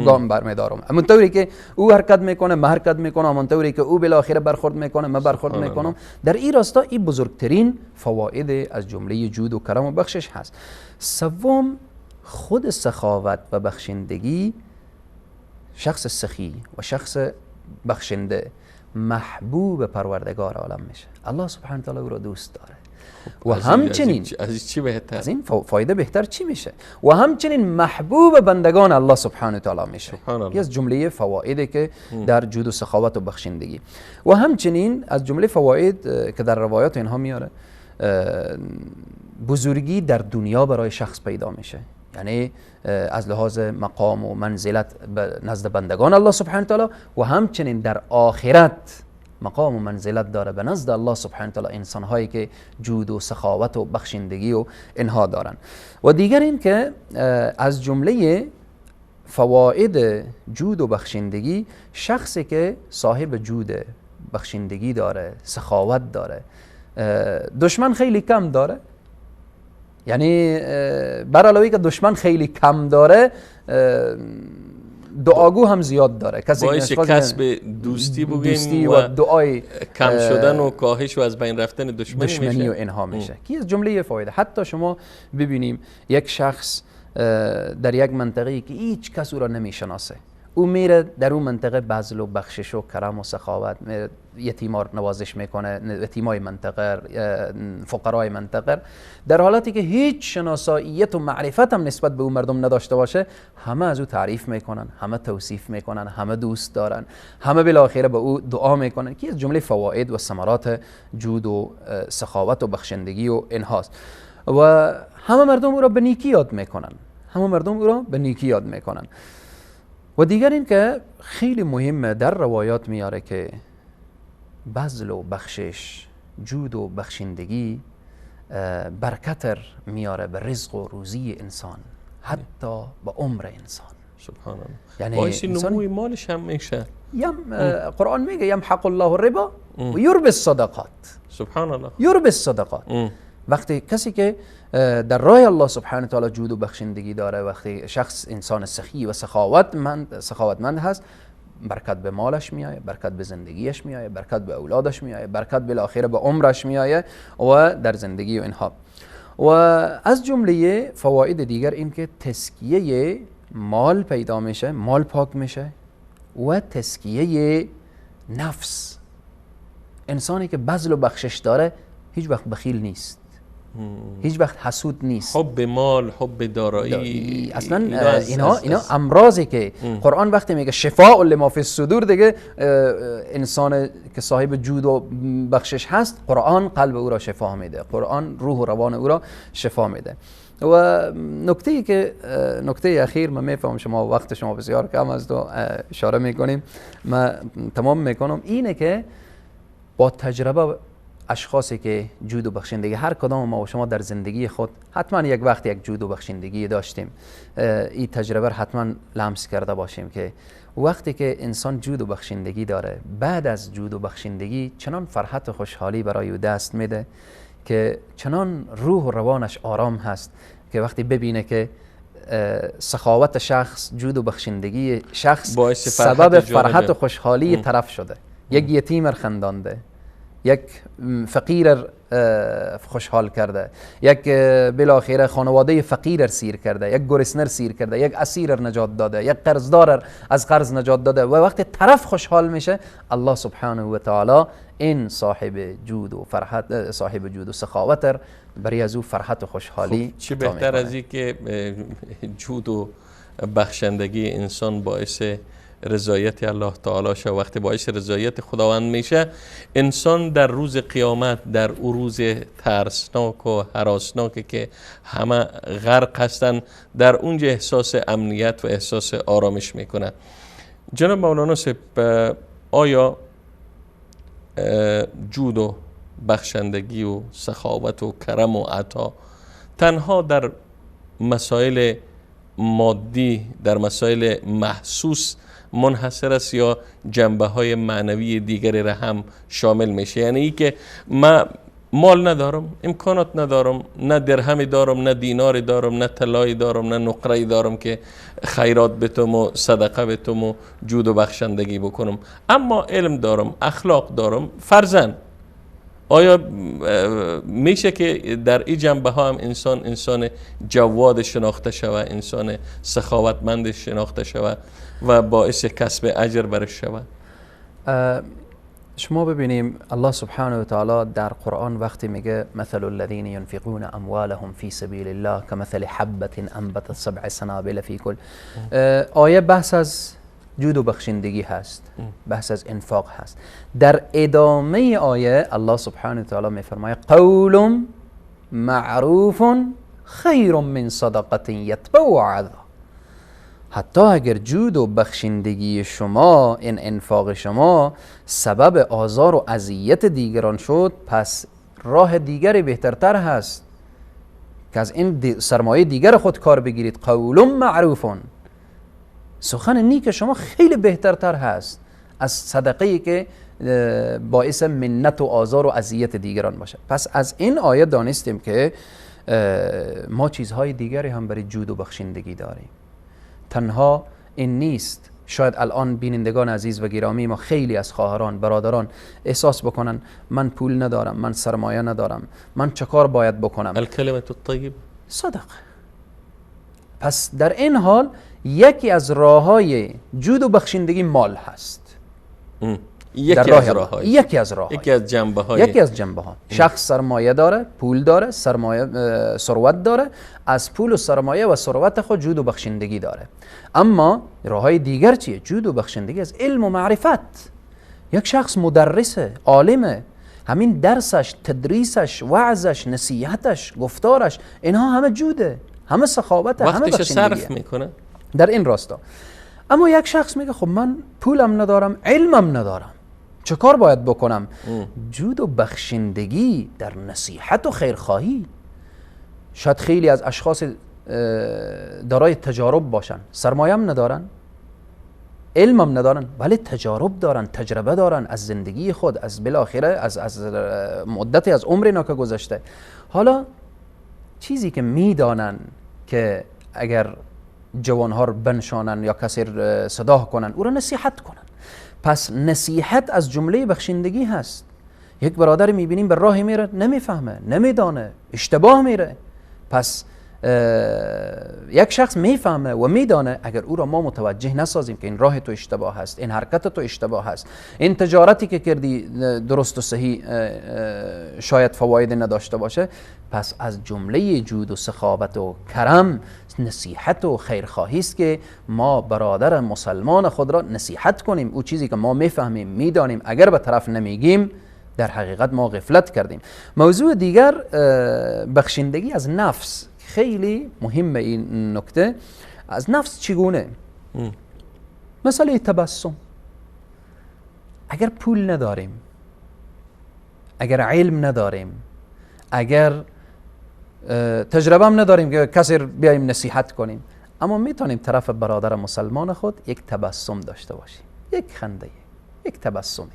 گام برمیدارم. همون طوری که او حرکت میکنه ما حرکت میکنم، همون طوری که او بالاخره برخورد میکنه ما برخورد میکنم. در این راستا این بزرگترین فواید از جمله جود و کرم و بخشش هست. سوم، خود سخاوت و بخشندگی، شخص سخی و شخص بخشنده محبوب پروردگار عالم میشه. الله سبحانه و تعالی او را دوست داره. و همچنین از چی بهتر؟ از این فایده بهتر چی میشه؟ و همچنین محبوب بندگان الله سبحانه و تعالی میشه. این از جمله فوایدی که در جود و سخاوت و بخشندگی. و همچنین از جمله فواید که در روایات اینها میاره، بزرگی در دنیا برای شخص پیدا میشه. یعنی از لحاظ مقام و منزلت نزد بندگان الله سبحانه و تعالی، و همچنین در آخرت مقام و منزلت داره به نزد الله سبحانه و تعالی انسان هایی که جود و سخاوت و بخشندگی و اینها دارن. و دیگر این که از جمله فواید جود و بخشندگی، شخصی که صاحب جود بخشندگی داره، سخاوت داره، دشمن خیلی کم داره. یعنی بر علاوه که دشمن خیلی کم داره، دعاگو هم زیاد داره. کسی باعث کسب دوستی بگیم و دعای کم شدن و کاهش و از بین رفتن دشمنی و اینها میشه که از جمله فایده. حتی شما ببینیم یک شخص در یک منطقه‌ای که هیچ کس او را نمیشناسه، او میره در اون منطقه بذل و بخشش و کرم و سخاوت، یتیما رو نوازش میکنه، یتیمای منطقه، فقرای منطقه، در حالتی که هیچ شناساییت و معرفت هم نسبت به اون مردم نداشته باشه، همه از او تعریف میکنن، همه توصیف میکنن، همه دوست دارن، همه بالاخره به او دعا میکنن، که از جمله فواید و ثمرات جود و سخاوت و بخشندگی و اینهاست. و همه مردم او را به نیکی یاد میکنن، همه مردم او را به نیکی یاد میکنن. و دیگر این که خیلی مهمه، در روایات میاره که بذل و بخشش، جود و بخشندگی برکت میاره به رزق و روزی انسان، حتی به عمر انسان. سبحان الله. یعنی باعث نموی مالش هم میشه. قرآن میگه یمحق الله الربا و یربی الصدقات. سبحان الله. یربی الصدقات. وقتی کسی که در راه الله سبحانه تعالی جود و بخشندگی داره، وقتی شخص انسان سخی و سخاوتمند هست، برکت به مالش میایه، برکت به زندگیش میایه، برکت به اولادش میایه، برکت بالاخره به عمرش میایه و در زندگی و اینها. و از جمله فواید دیگر این که تزکیه مال پیدا میشه، مال پاک میشه و تزکیه نفس. انسانی که بذل و بخشش داره هیچ وقت بخیل نیست، هیچ وقت حسود نیست. حب مال، حب دارایی، اصلا اینا امراضی که قرآن وقتی میگه شفاء لما فی الصدور، دیگه انسان که صاحب جود و بخشش هست، قرآن قلب او را شفا میده، قرآن روح و روان او را شفا میده. و نکته که نکته اخیر، من میفهمم شما وقت شما بسیار کم است و اشاره میکنیم، من تمام میکنم، اینه که با تجربه اشخاصی که جود و بخشندگی، هر کدام ما و شما در زندگی خود حتما یک وقت یک جود و بخشندگی داشتیم، این تجربه رو حتما لمس کرده باشیم که وقتی که انسان جود و بخشندگی داره، بعد از جود و بخشندگی چنان فرحت و خوشحالی برای او دست میده که چنان روح و روانش آرام هست که وقتی ببینه که سخاوت شخص، جود و بخشندگی شخص سبب فرحت و خوشحالی طرف شده، یک یتیم خندانده، یک فقیر خوشحال کرده، یک بالاخره خانواده فقیر سیر کرده، یک گرسنه سیر کرده، یک اسیر نجات داده، یک قرضدار از قرض نجات داده. و وقتی طرف خوشحال میشه، الله سبحانه و تعالی این صاحب جود و فرحت، صاحب جود و سخاوت برای از او فرحت و خوشحالی. چه بهتر از این که جود و بخشندگی انسان باعث رضایت الله تعالی شه. وقتی باعث رضایت خداوند میشه، انسان در روز قیامت، در او روز ترسناک و هراسناک که همه غرق هستن، در اونجا احساس امنیت و احساس آرامش میکنه. جناب مولانا صاحب، آیا جود و بخشندگی و سخاوت و کرم و عطا تنها در مسائل مادی، در مسائل محسوس منحصر است یا جنبه های معنوی دیگری را هم شامل میشه؟ یعنی ای که ما مال ندارم، امکانات ندارم، نه درهمی دارم، نه دیناری دارم، نه طلایی دارم، نه نقره‌ای دارم که خیرات بتم و صدقه بتم و جود و بخشندگی بکنم، اما علم دارم، اخلاق دارم، فرزند. آیا میشه که در این جنبه ها هم انسان جواد شناخته شود، انسان سخاوتمند شناخته شود و باعث کسب اجر برش شود؟ شما ببینیم الله سبحانه و تعالی در قرآن وقتی میگه مثل الذین ينفقون اموالهم فی سبیل الله كمثل حبة انبتت سبع سنابل فی کل آیه، بحث از جود و بخشندگی هست، بحث از انفاق هست. در ادامه آیه الله سبحانه و تعالی میفرماید قول معروف خیر من صدقة یتبع اذی. حتی اگر جود و بخشندگی شما، این انفاق شما سبب آزار و اذیت دیگران شد، پس راه دیگری بهترتر هست که از این سرمایه دیگر خود کار بگیرید. قول معروف، سخن نیک شما خیلی بهترتر هست از صدقه‌ای که باعث منت و آزار و اذیت دیگران باشه. پس از این آیه دانستیم که ما چیزهای دیگری هم برای جود و بخشندگی داریم، تنها این نیست. شاید الان بینندگان عزیز و گرامی ما، خیلی از خواهران، برادران احساس بکنن من پول ندارم، من سرمایه ندارم، من چه کار باید بکنم؟ الکلمة الطیب صدقه. پس در این حال یکی از راه‌های جود و بخشندگی مال هست. یکی از راه‌های، یکی از راه‌های، یکی از جنبه‌های، یکی از جنبه‌ها. شخص سرمایه داره، پول داره، سرمایه ثروت داره، از پول و سرمایه و ثروت خود جود و بخشندگی داره. اما راه‌های دیگر چیه؟ جود و بخشندگی از علم و معرفت. یک شخص مدرسه، عالمه، همین درسش، تدریسش، وعظش، نصیحتش، گفتارش، اینها همه جوده، همه سخاوته، همه بخشندگیه، وقتش صرف میکنه در این راستا. اما یک شخص میگه خب من پولم ندارم، علمم ندارم، چه کار باید بکنم؟ جود و بخشندگی در نصیحت و خیرخواهی. شاید خیلی از اشخاص دارای تجارب باشن، سرمایه هم ندارن، علم هم ندارن ولی تجارب دارن، تجربه دارن از زندگی خود، از بالاخره از مدتی از عمر اینا که گذشته. حالا چیزی که میدانن که اگر جوانها رو بنشانن یا کسی رو صدا کنن، او رو نصیحت کنن. پس نصیحت از جمله بخشندگی هست. یک برادر میبینیم به راه میره، نمیفهمه، نمیدانه، اشتباه میره. پس یک شخص میفهمه و میدانه، اگر او را ما متوجه نسازیم که این راه تو اشتباه هست، این حرکت تو اشتباه هست، این تجارتی که کردی درست و صحیح شاید فواید نداشته باشه، پس از جمله جود و سخاوت و کرم نصیحت و خیرخواهی است که ما برادر مسلمان خود را نصیحت کنیم. او چیزی که ما میفهمیم میدانیم، اگر به طرف نمیگیم در حقیقت ما غفلت کردیم. موضوع دیگر بخشندگی از نفس، خیلی مهمه این نکته. از نفس چگونه؟ مسئله تبسم. اگر پول نداریم، اگر علم نداریم، اگر تجربه هم نداریم که کسی بیایم نصیحت کنیم، اما میتونیم طرف برادر مسلمان خود یک تبسم داشته باشیم، یک خنده، یک تبسمی،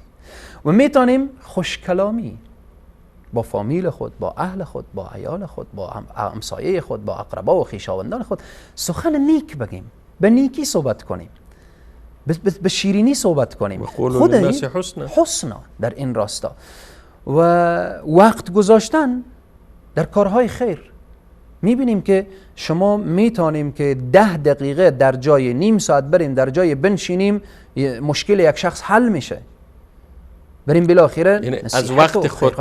و میتونیم خوشکلامی با فامیل خود، با اهل خود، با عیال خود، با همسایه خود، با اقربا و خویشاوندان خود سخن نیک بگیم، به نیکی صحبت کنیم، به شیرینی صحبت کنیم. خود حسنا در این راستا. و وقت گذاشتن در کارهای خیر. میبینیم که شما میتونیم که 10 دقیقه در جای نیم ساعت بریم در جای بنشینیم، مشکل یک شخص حل میشه. بریم بالاخره یعنی از وقت خود،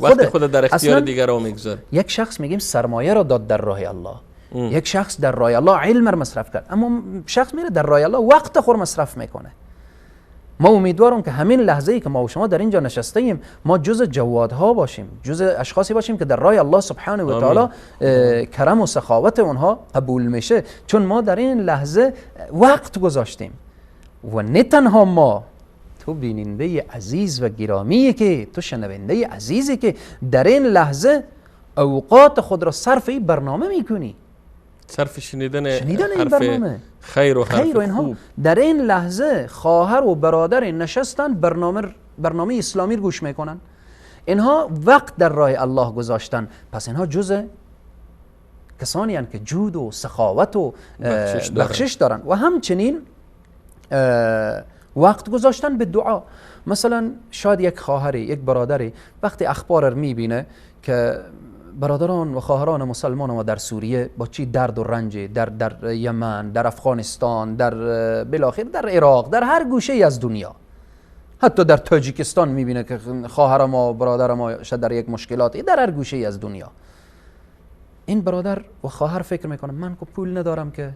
وقت خود در اختیار دیگران میگذاره. یک شخص میگیم سرمایه را داد در راه الله، یک شخص در راه الله علم را مصرف کرد، اما شخص میره در راه الله وقت خود مصرف میکنه. ما امیدوارم که همین لحظه ای که ما و شما در اینجا نشسته ایم، ما جز جوادها باشیم، جز اشخاصی باشیم که در راه الله سبحانه و تعالی کرم و سخاوت اونها قبول میشه، چون ما در این لحظه وقت گذاشتیم. و نه تنها ما، تو بیننده عزیز و گرامی که تو شنونده عزیزی که در این لحظه اوقات خود را صرف این برنامه میکنی، صرف شنیدن این برنامه خیر و حرف خوب. در این لحظه خواهر و برادر نشستن برنامه اسلامی رو گوش میکنن، اینها وقت در راه الله گذاشتن. پس اینها جزء کسانی هستند که جود و سخاوت و بخشش دارن. و همچنین وقت گذاشتن به دعا. مثلا شاید یک خواهری، یک برادری وقتی اخبار رو میبینه که برادران و خواهران مسلمان ما در سوریه با چی درد و رنج، در یمن، در افغانستان، در بالاخره در عراق، در هر گوشه ای از دنیا، حتی در تاجیکستان میبینه که خواهر ما، برادر ما شاید در یک مشکلاتی، در هر گوشه ای از دنیا، این برادر و خواهر فکر میکنه من که پول ندارم که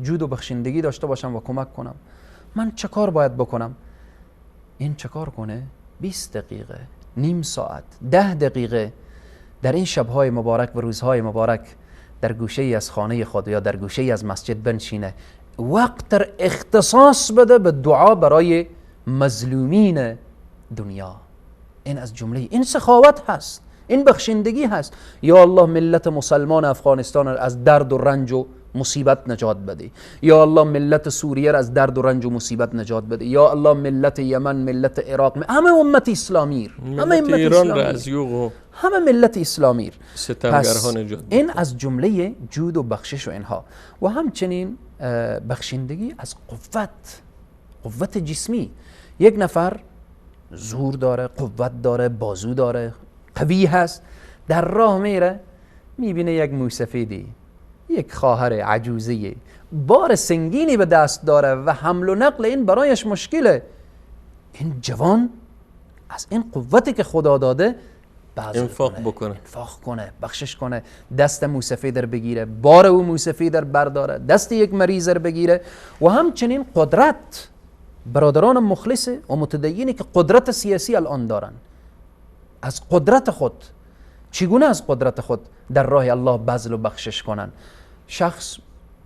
جود و بخشندگی داشته باشم و کمک کنم، من چه کار باید بکنم؟ این چه کار کنه؟ 20 دقیقه، نیم ساعت، 10 دقیقه در این شب‌های مبارک و روزهای مبارک در گوشه ای از خانه خود یا در گوشه ای از مسجد بنشینه، وقت در اختصاص بده به دعا برای مظلومین دنیا. این از جمله این سخاوت هست، این بخشندگی هست. یا الله ملت مسلمان افغانستان از درد و رنج و مصیبت نجات بده، یا الله ملت سوریه را از درد و رنج و مصیبت نجات بده، یا الله ملت یمن، ملت عراق، همه امت اسلامی، همه ملت ایران را از یوغ و همه ملت اسلامی ستمگرها نجات بده. این از جمله جود و بخشش و اینها. و همچنین بخشندگی از قوت، قوت جسمی. یک نفر زور داره، قوت داره، بازو داره، قوی هست، در راه میره میبینه یک موسفیدی، یک خواهر عجوزه بار سنگینی به دست داره و حمل و نقل این برایش مشکله. این جوان از این قوتی که خدا داده انفاق بکنه، انفاق کنه، بخشش کنه، دست موسفید در بگیره، بار او موسفید در برداره، دست یک مریض در بگیره. و همچنین قدرت، برادران مخلص و متدینی که قدرت سیاسی الان دارن، از قدرت خود چگونه از قدرت خود در راه الله بذل و بخشش کنن. شخص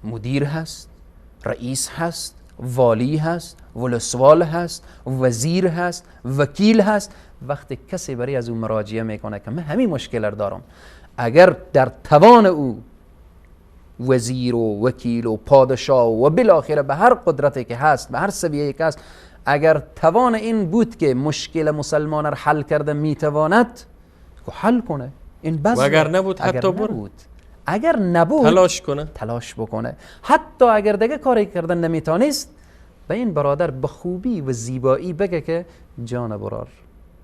مدیر هست، رئیس هست، والی هست، ولسوال هست، وزیر هست، وکیل هست. وقتی کسی برای از او مراجعه میکنه که من همین مشکل رو دارم، اگر در توان او وزیر و وکیل و پادشاه و بالاخره به هر قدرتی که هست، به هر سویه‌ای که هست، اگر توان این بود که مشکل مسلمان را حل کرده میتواند که حل کنه، این بذل. و اگر نبود، حتی نبود، اگر نبود تلاش کنه، تلاش بکنه، حتی اگر دیگه کاری کردن نمیتونست، به این برادر به خوبی و زیبایی بگه که جان برار،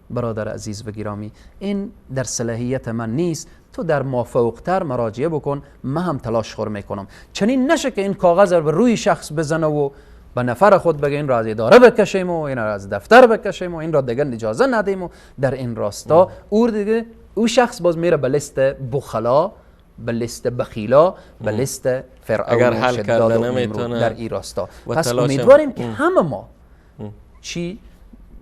برادر عزیز و گرامی، این در صلاحیت من نیست، تو در مافوقتر مراجعه بکن، من هم تلاش خور میکنم. چنین نشه که این کاغذ رو به روی شخص بزنه و به نفر خود بگه این را از اداره بکشیم و این را از دفتر بکشیم و این را دیگه اجازه ندیم و در این راستا او دیگه او شخص باز میره به لیست بخلا، به لیست بخیلا، به لیست فرعون. اگر حل کرده نمیتونه در این راستا. پس امیدواریم که همه ما، چی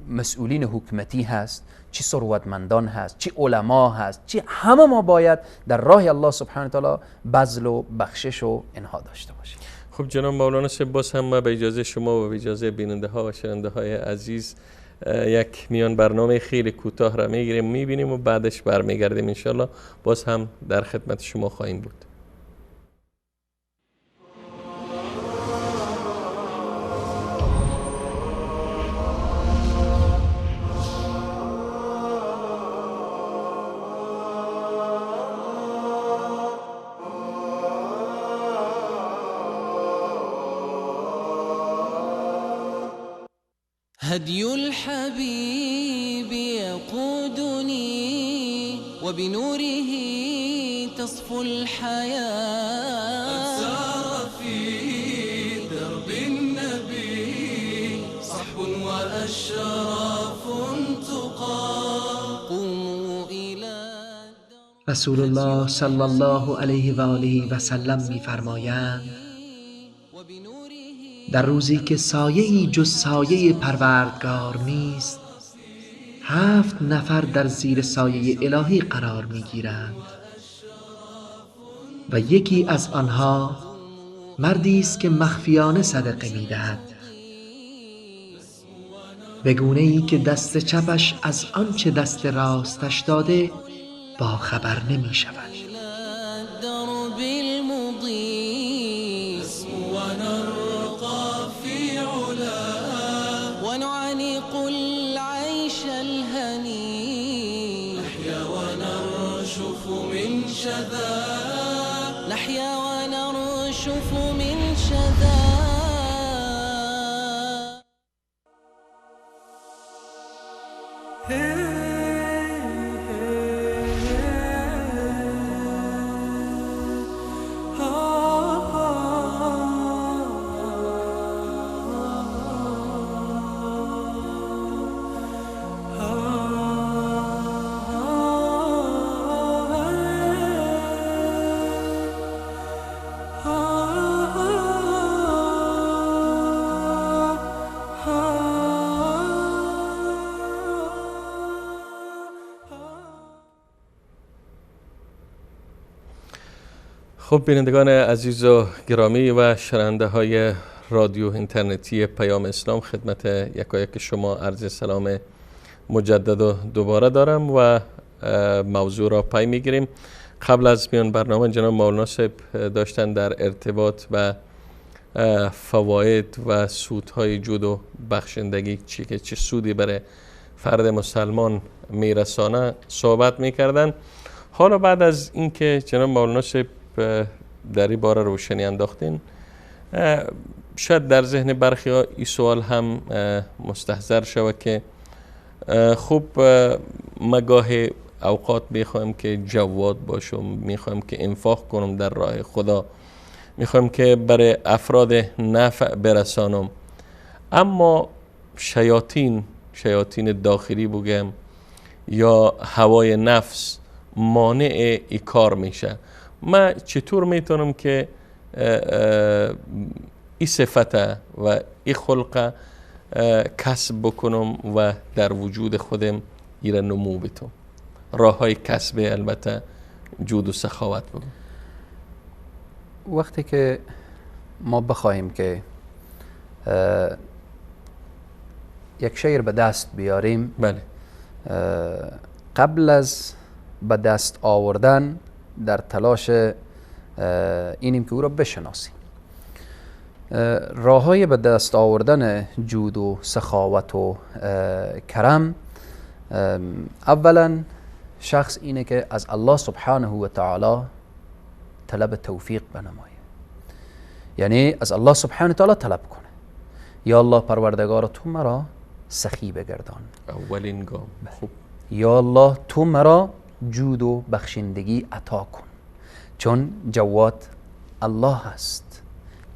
مسئولین حکومتی هست، چی ثروتمندان هست، چی علما هست، چی، همه ما باید در راه الله سبحانه تعالی بذل و بخشش و اینها داشته باشیم. خب جناب مولانا صاحب، باز هم ما به اجازه شما و به اجازه بیننده ها و شنونده های عزیز یک میان برنامه خیلی کوتاه را میگیریم، میبینیم و بعدش برمیگردیم انشالله. باز هم در خدمت شما خواهیم بود. هدي الحبيب يقودني وبنوره تصفو الحياة. قد سار في درب النبي صحب وأشراف تقى. قوموا إلى رسول الله صلی الله علیه و آله و سلم می‌فرمایند: در روزی که سایه‌ای جز سایه پروردگار نیست، 7 نفر در زیر سایه الهی قرار می‌گیرند و یکی از آنها مردی است که مخفیانه صدقه می‌دهد، به گونه‌ای که دست چپش از آنچه دست راستش داده با خبر نمی‌شود. نحيا ونرشف من شذا. خب بینندگان عزیز و گرامی و شنونده های رادیو اینترنتی پیام اسلام، خدمت یکایک شما عرض سلام مجدد و دوباره دارم و موضوع را پی میگیریم. قبل از میان برنامه جناب مولانا صاحب داشتن در ارتباط و فواید و سودهای جود و بخشندگی چی که چه سودی برای فرد مسلمان میرسانه صحبت میکردن. حالا بعد از اینکه جناب مولانا صاحب در این باره روشنی انداختین، شاید در ذهن برخی ها این سوال هم مستحضر شود که خب ما گاهی اوقات میخوایم که جواد باشم، میخوایم که انفاق کنم در راه خدا، میخوایم که برای افراد نفع برسانم، اما شیاطین داخلی بگم یا هوای نفس مانع ای کار میشه. من چطور میتونم که این صفت و این خلق کسب بکنم و در وجود خودم ایره نمو بتم؟ راه های کسب البته جود و سخاوت بگم. وقتی که ما بخواهیم که یک شعر به دست بیاریم، بله، قبل از به دست آوردن در تلاش اینیم که او را بشناسیم. راههای به دست آوردن جود و سخاوت و کرم، اولا شخص اینه که از الله سبحانه و تعالی طلب توفیق بنمایه، یعنی از الله سبحانه و تعالی طلب کنه، یا الله پروردگار تو مرا سخی بگردان، اولین گام. خوب، یا الله تو مرا جود و بخشندگی عطا کن، چون جواد الله است،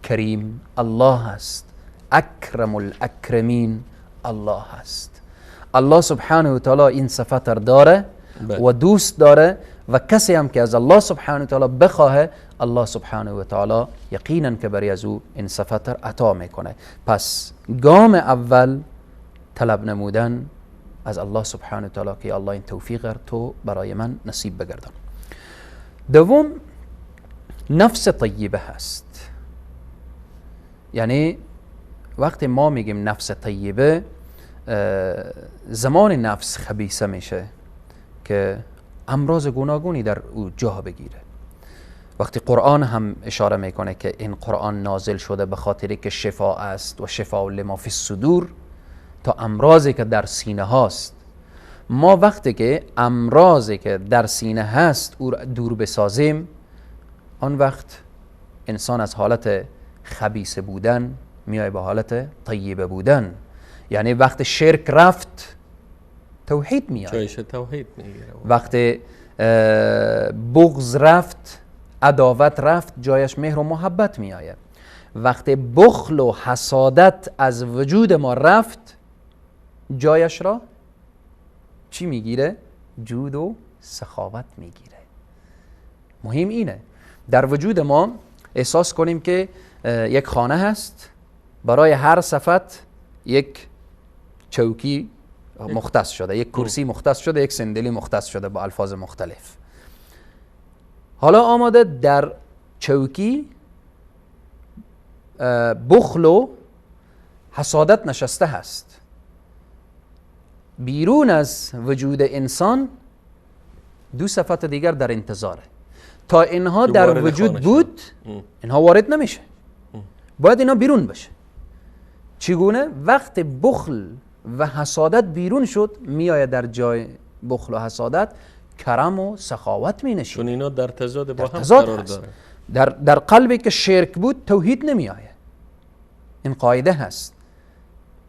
کریم الله است، اکرم الاکرمین الله است. الله سبحانه و تعالی این صفت داره و دوست داره و کسی هم که از الله سبحانه و تعالی بخواه، الله سبحانه و تعالی یقینا که برای از او این صفت عطا میکنه. پس گام اول طلب نمودن از الله سبحانه و تعالی که الله این توفیق تو برای من نصیب بگردان. دوم نفس طیبه هست. یعنی وقتی ما میگیم نفس طیبه، زمان نفس خبیثه میشه که امراض گوناگونی در او جا بگیره. وقتی قرآن هم اشاره میکنه که این قرآن نازل شده به خاطری که شفا است و شفا لما فی الصدور، تا امراضی که در سینه هاست. ما وقتی که امراضی که در سینه هست او را دور بسازیم، آن وقت انسان از حالت خبیث بودن میای به حالت طیبه بودن. یعنی وقت شرک رفت توحید میاد، جایش توحید میگیره. وقت بغض رفت، عداوت رفت، جایش مهر و محبت میآید. وقت بخل و حسادت از وجود ما رفت، جایش را چی میگیره؟ جود و سخاوت میگیره. مهم اینه در وجود ما احساس کنیم که یک خانه هست، برای هر صفت یک چوکی مختص شده، یک کرسی مختص شده، یک صندلی مختص شده با الفاظ مختلف. حالا آماده در چوکی بخل و حسادت نشسته هست. بیرون از وجود انسان دو صفت دیگر در انتظاره. تا اینها در وجود بود اینها وارد نمیشه، باید اینها بیرون بشه. چگونه؟ وقت بخل و حسادت بیرون شد، میآید در جای بخل و حسادت کرم و سخاوت می نشینه. چون اینا در تضاد با هم قرار داره. در قلبی که شرک بود توحید نمی آید. این قاعده هست.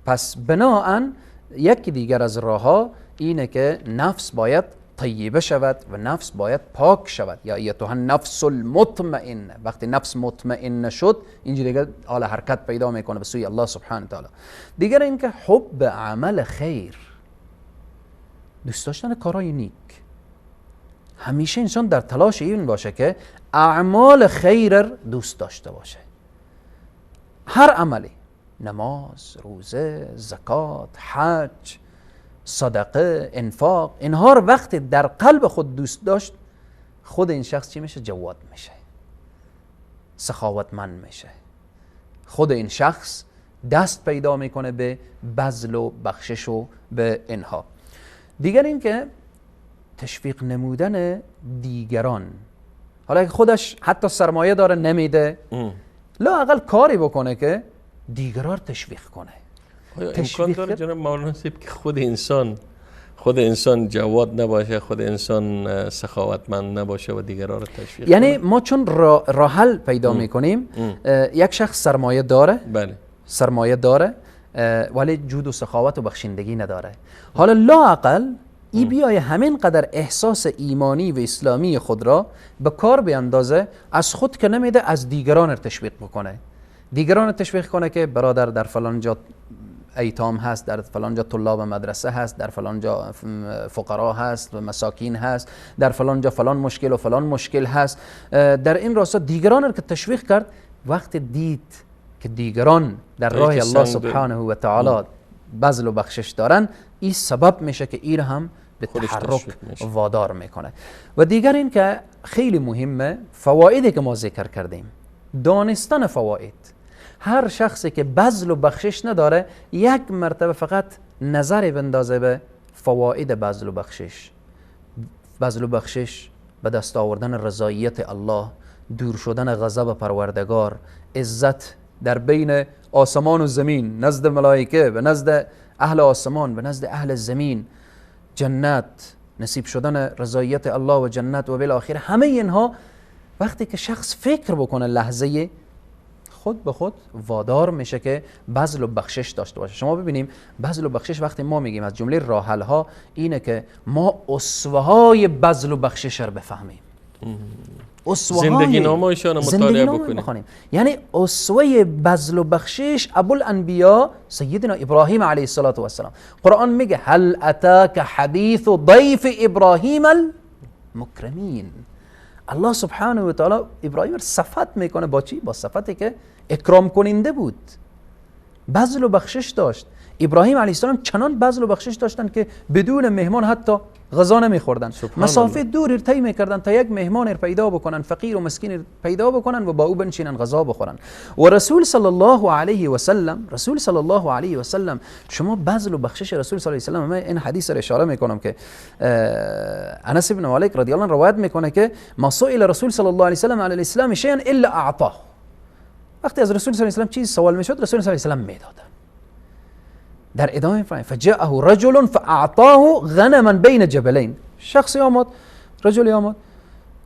پس بناهن یکی دیگر از راهها اینه که نفس باید طیبه شود و نفس باید پاک شود. یا ایتها النفس المطمئنه. وقتی نفس مطمئن شد، اینجا دیگه حال حرکت پیدا میکنه به سوی الله سبحانه تعالی. دیگر اینکه حب عمل خیر، دوست داشتن کارهای نیک. همیشه انسان در تلاش این باشه که اعمال خیر دوست داشته باشه. هر عملی، نماز، روزه، زکات، حج، صدقه، انفاق، اینها رو وقتی در قلب خود دوست داشت، خود این شخص چی میشه؟ جواد میشه، سخاوتمند میشه. خود این شخص دست پیدا میکنه به بذل و بخشش و به اینها. دیگر این که تشویق نمودن دیگران. حالا اگه خودش حتی سرمایه داره نمیده، لااقل کاری بکنه که دیگران تشویق کنه. آیا امکان داره جناب مولانا صاحب که خود انسان جواد نباشه، خود انسان سخاوتمند نباشه و دیگران رو تشویق یعنی کنه؟ ما چون راه حل پیدا میکنیم، یک شخص سرمایه داره، بله، سرمایه داره ولی جود و سخاوت و بخشندگی نداره. حالا لااقل ای بیای همین قدر احساس ایمانی و اسلامی خود را به کار بیاندازه، از خود که نمیده از دیگران تشویق بکنه. دیگران تشویق کنه که برادر در فلان جا ایتام هست، در فلان جا طلاب مدرسه هست، در فلان جا فقرا هست و مساکین هست، در فلان جا فلان مشکل و فلان مشکل هست. در این راستا دیگران را که تشویق کرد، وقت دید که دیگران در راه الله سبحانه و تعالی بذل و بخشش دارن، این سبب میشه که این هم به تحرک وادار میکنه. و دیگر این که خیلی مهمه، فوایدی که ما ذکر کردیم، دانستن فواید. هر شخصی که بذل و بخشش نداره، یک مرتبه فقط نظر بندازه به فواید بذل و بخشش. بذل و بخشش به دست آوردن رضایت الله، دور شدن غضب پروردگار، عزت در بین آسمان و زمین، نزد ملائکه و نزد اهل آسمان و نزد اهل زمین، جنت، نصیب شدن رضایت الله و جنت و بالاخره همه اینها وقتی که شخص فکر بکنه لحظه خود به خود وادار میشه که بذل و بخشش داشته باشه. شما ببینیم بذل و بخشش وقتی ما میگیم از جمله راه حل ها اینه که ما اسوه های بذل و بخشش رو بفهمیم، زندگی نامه‌شان رو مطالعه بکنیم. یعنی اسوه بذل و بخشش ابوالانبیا سیدنا ابراهیم علیه الصلاة والسلام. قرآن میگه هل اتاک حدیث ضیف ابراهیم المکرمین. الله سبحانه و تعالی ابراهیم رو صفت میکنه با چی؟ با صفتی که اکرام کننده بود، بذل و بخشش داشت. ابراهیم علیه السلام چنان بذل و بخشش داشتن که بدون مهمان حتی غذا نمیخوردن، مسافه دور طی میکردن تا یک مهمان پیدا بکنن، فقیر و مسکین پیدا بکنن و با او بنشینن غذا بخورن. و رسول صلی الله علیه و سلم، رسول صلی الله علیه و سلم، شما بذل و بخشش رسول صلی الله علیه و سلم، من این حدیث رو اشاره میکنم که انس بن مالک رضی الله عنه روایت میکنه که ما سئل رسول صلی الله علیه و سلم علی الاسلام شیئا الا اعطاه. وقتی از رسول صلی الله علیه و سلم چیز سوال میشد رسول صلی الله علیه و سلم میدادن. در ادامه میفرماید فجاءه رجل فاعطاه غنما بین جبلین. شخصی آمد، رجلی آمد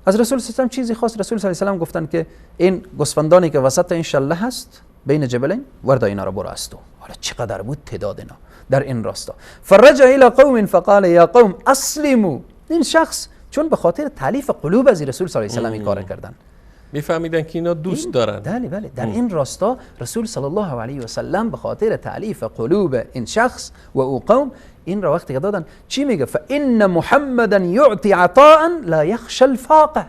از رسول صلی الله علیه و چیزی خواست. رسول صلی الله علیه و گفتن که این گوسفندانی که وسط این شله هست بین جبلین، وردا اینا رو برو از تو. حالا چقدر بود تعداد اینا در این راستا. فرجع الى قوم فقال یا قوم اسلموا. این شخص چون به خاطر تالیف قلوب از رسول صلی الله علیه و این کار کردن، میفهمیدن که اینا دوست دارن. بله بله، در این راستا رسول صلی الله علیه و سلم به خاطر تالیف قلوب این شخص و او قوم این را وقتی دادن چی میگه؟ فان محمدا یعطی عطاء لا یخشى الفاقه.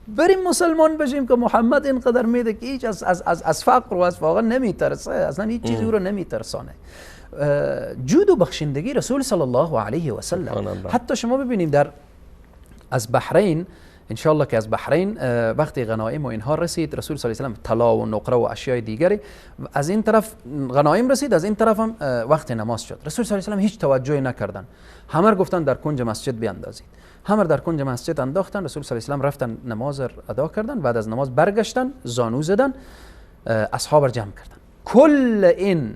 بریم مسلمان بشیم که محمد اینقدر میده که هیچ از از از از فقر و از فاقه نمیترسه، اصلا هیچ چیزی او رو نمیترسانه. جود و بخشندگی رسول صلی الله علیه و سلم. حتی شما ببینیم در از بحرین انشالله که از بحرین وقتی غنایم و اینها رسید، رسول صلی الله علیه و سلم طلا و نقره و اشیای دیگری از این طرف غنایم رسید، از این طرف هم وقت نماز شد. رسول صلی الله علیه و سلم هیچ توجهی نکردن، همه گفتن در کنج مسجد بیاندازید. همه در کنج مسجد انداختن. رسول صلی الله علیه و سلم رفتن نماز ادا کردن، بعد از نماز برگشتن، زانو زدن، اصحاب را جمع کردن. کل این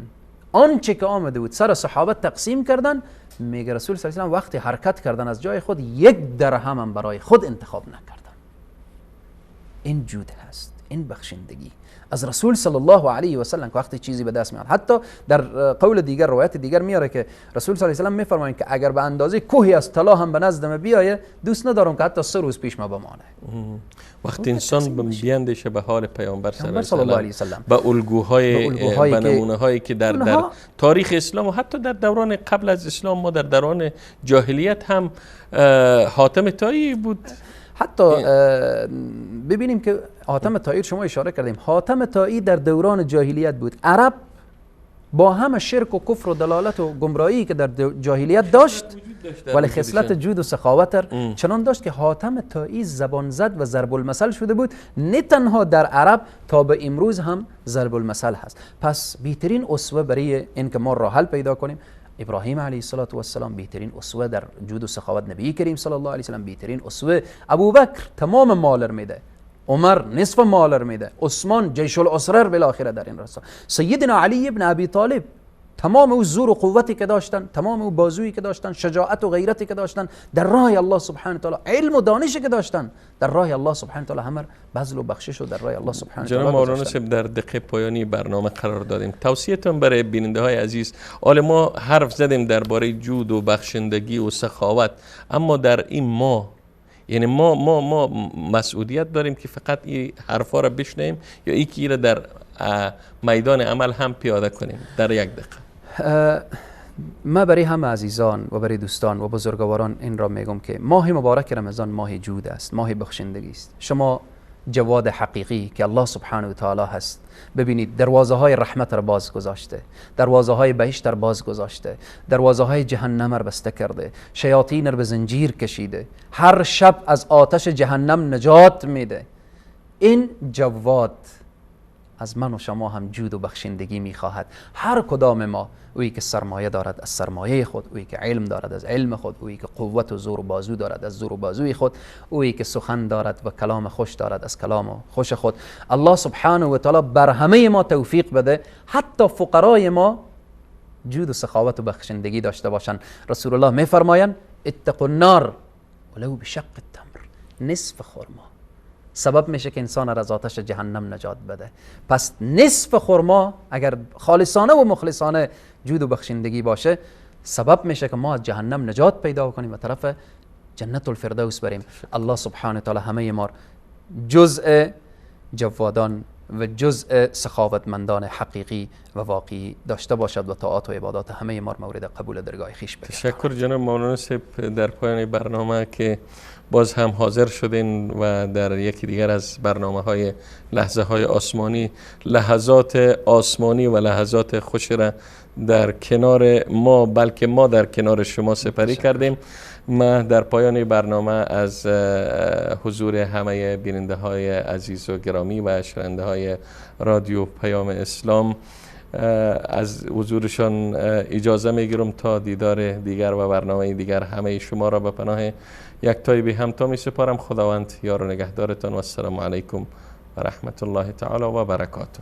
آنچه که آمده بود سر صحابه تقسیم کردن. میگه رسول صلی الله علیه و وقتی حرکت کردن از جای خود یک درهم هم برای خود انتخاب نکردن. این جود هست، این بخشندگی از رسول صلی الله علیه و سلم که وقتی چیزی به دست میاد. حتی در قول دیگر، روایت دیگر میاره که رسول صلی الله علیه و سلم میفرمایند که اگر به اندازه کوهی از طلا هم به نزد ما بیایه دوست ندارم که حتی 3 روز پیش ما بمانه. وقتی انسان بیاندیشه به حال پیامبر صلی الله علیه و سلم، به الگوهای، به نمونه هایی که در تاریخ اسلام و حتی در دوران قبل از اسلام، ما در دوران جاهلیت هم حاتم طایی بود. حتی ببینیم که حاتم طایی شما اشاره کردیم، حاتم طایی در دوران جاهلیت بود. عرب با همه شرک و کفر و دلالت و گمراهی که در جاهلیت داشت، ولی خصلت جود و سخاوت چنان داشت که حاتم طایی زبان زد و ضرب المثل شده بود، نه تنها در عرب تا به امروز هم ضرب المثل هست. پس بهترین اسوه برای اینکه ما راه حل پیدا کنیم ابراهیم علیه السلام، بهترین اسوه در جود و سخاوت نبی کریم صلی الله علیه و سلم، بهترین اسوه ابوبکر تمام مال میده، عمر نصف مال میده، عثمان جیش العسره بالاخره در این راستا، سیدنا علی ابن ابی طالب تمام او زور و قوتی که داشتن، تمام او بازویی که داشتن، شجاعت و غیرتی که داشتن در راه الله سبحانه تعالی، علم و دانشی که داشتن در راه الله سبحانه تعالی، همه بذل و بخشش و در راه الله سبحانه تعالی. جناب مولانا صاحب در دقیقه پایانی برنامه قرار دادیم. توصیه‌تون برای بیننده های عزیز، حالا ما حرف زدیم درباره جود و بخشندگی و سخاوت، اما در این ما، یعنی ما مسئولیت داریم که فقط این حرفا را بشنویم یا یکی را در میدان عمل هم پیاده کنیم در یک دقیقه؟ ما برای همه عزیزان و برای دوستان و بزرگواران این را میگم که ماه مبارک رمضان ماه جود است، ماه بخشندگی است. شما جواد حقیقی که الله سبحانه و تعالی هست، ببینید دروازه های رحمت را باز گذاشته، دروازه های بهشت را باز گذاشته، دروازه های جهنم را بسته کرده، شیاطین را به زنجیر کشیده، هر شب از آتش جهنم نجات میده. این جواد از من و شما هم جود و بخشندگی میخواهد. هر کدام ما، اویی که سرمایه دارد از سرمایه خود، اویی که علم دارد از علم خود، اویی که قوت و زور و بازو دارد از زور و بازوی خود، اویی که سخن دارد و کلام خوش دارد از کلام خوش خود. الله سبحانه و تعالی بر همه ما توفیق بده، حتی فقرای ما جود و سخاوت و بخشندگی داشته باشند. رسول الله میفرمایند اتقوا النار ولو بشق التمر، نصف خرما سبب میشه که انسان را از آتش جهنم نجات بده. پس نصف خرما اگر خالصانه و مخلصانه جود و بخشندگی باشه، سبب میشه که ما از جهنم نجات پیدا کنیم و طرف جنت الفردوس بریم. الله سبحانه تعالی همه ما جزء جوادان و جزء سخاوتمندان حقیقی و واقعی داشته باشد و طاعات و عبادات همه ما مورد قبول درگاه خویش بگرداند. تشکر جناب مولانا صاحب. در پایان برنامه که باز هم حاضر شدین و در یکی دیگر از برنامه های لحظه های آسمانی، لحظات آسمانی و لحظات خوش را در کنار ما، بلکه ما در کنار شما سپری کردیم. ما در پایان برنامه از حضور همه بیننده های عزیز و گرامی و شنونده های رادیو پیام اسلام از حضورشان اجازه میگیرم تا دیدار دیگر و برنامه دیگر همه شما را به پناه یکتای بی همتا می سپارم. خداوند یار و نگهدارتان و السلام علیکم و رحمت الله تعالی و برکاته.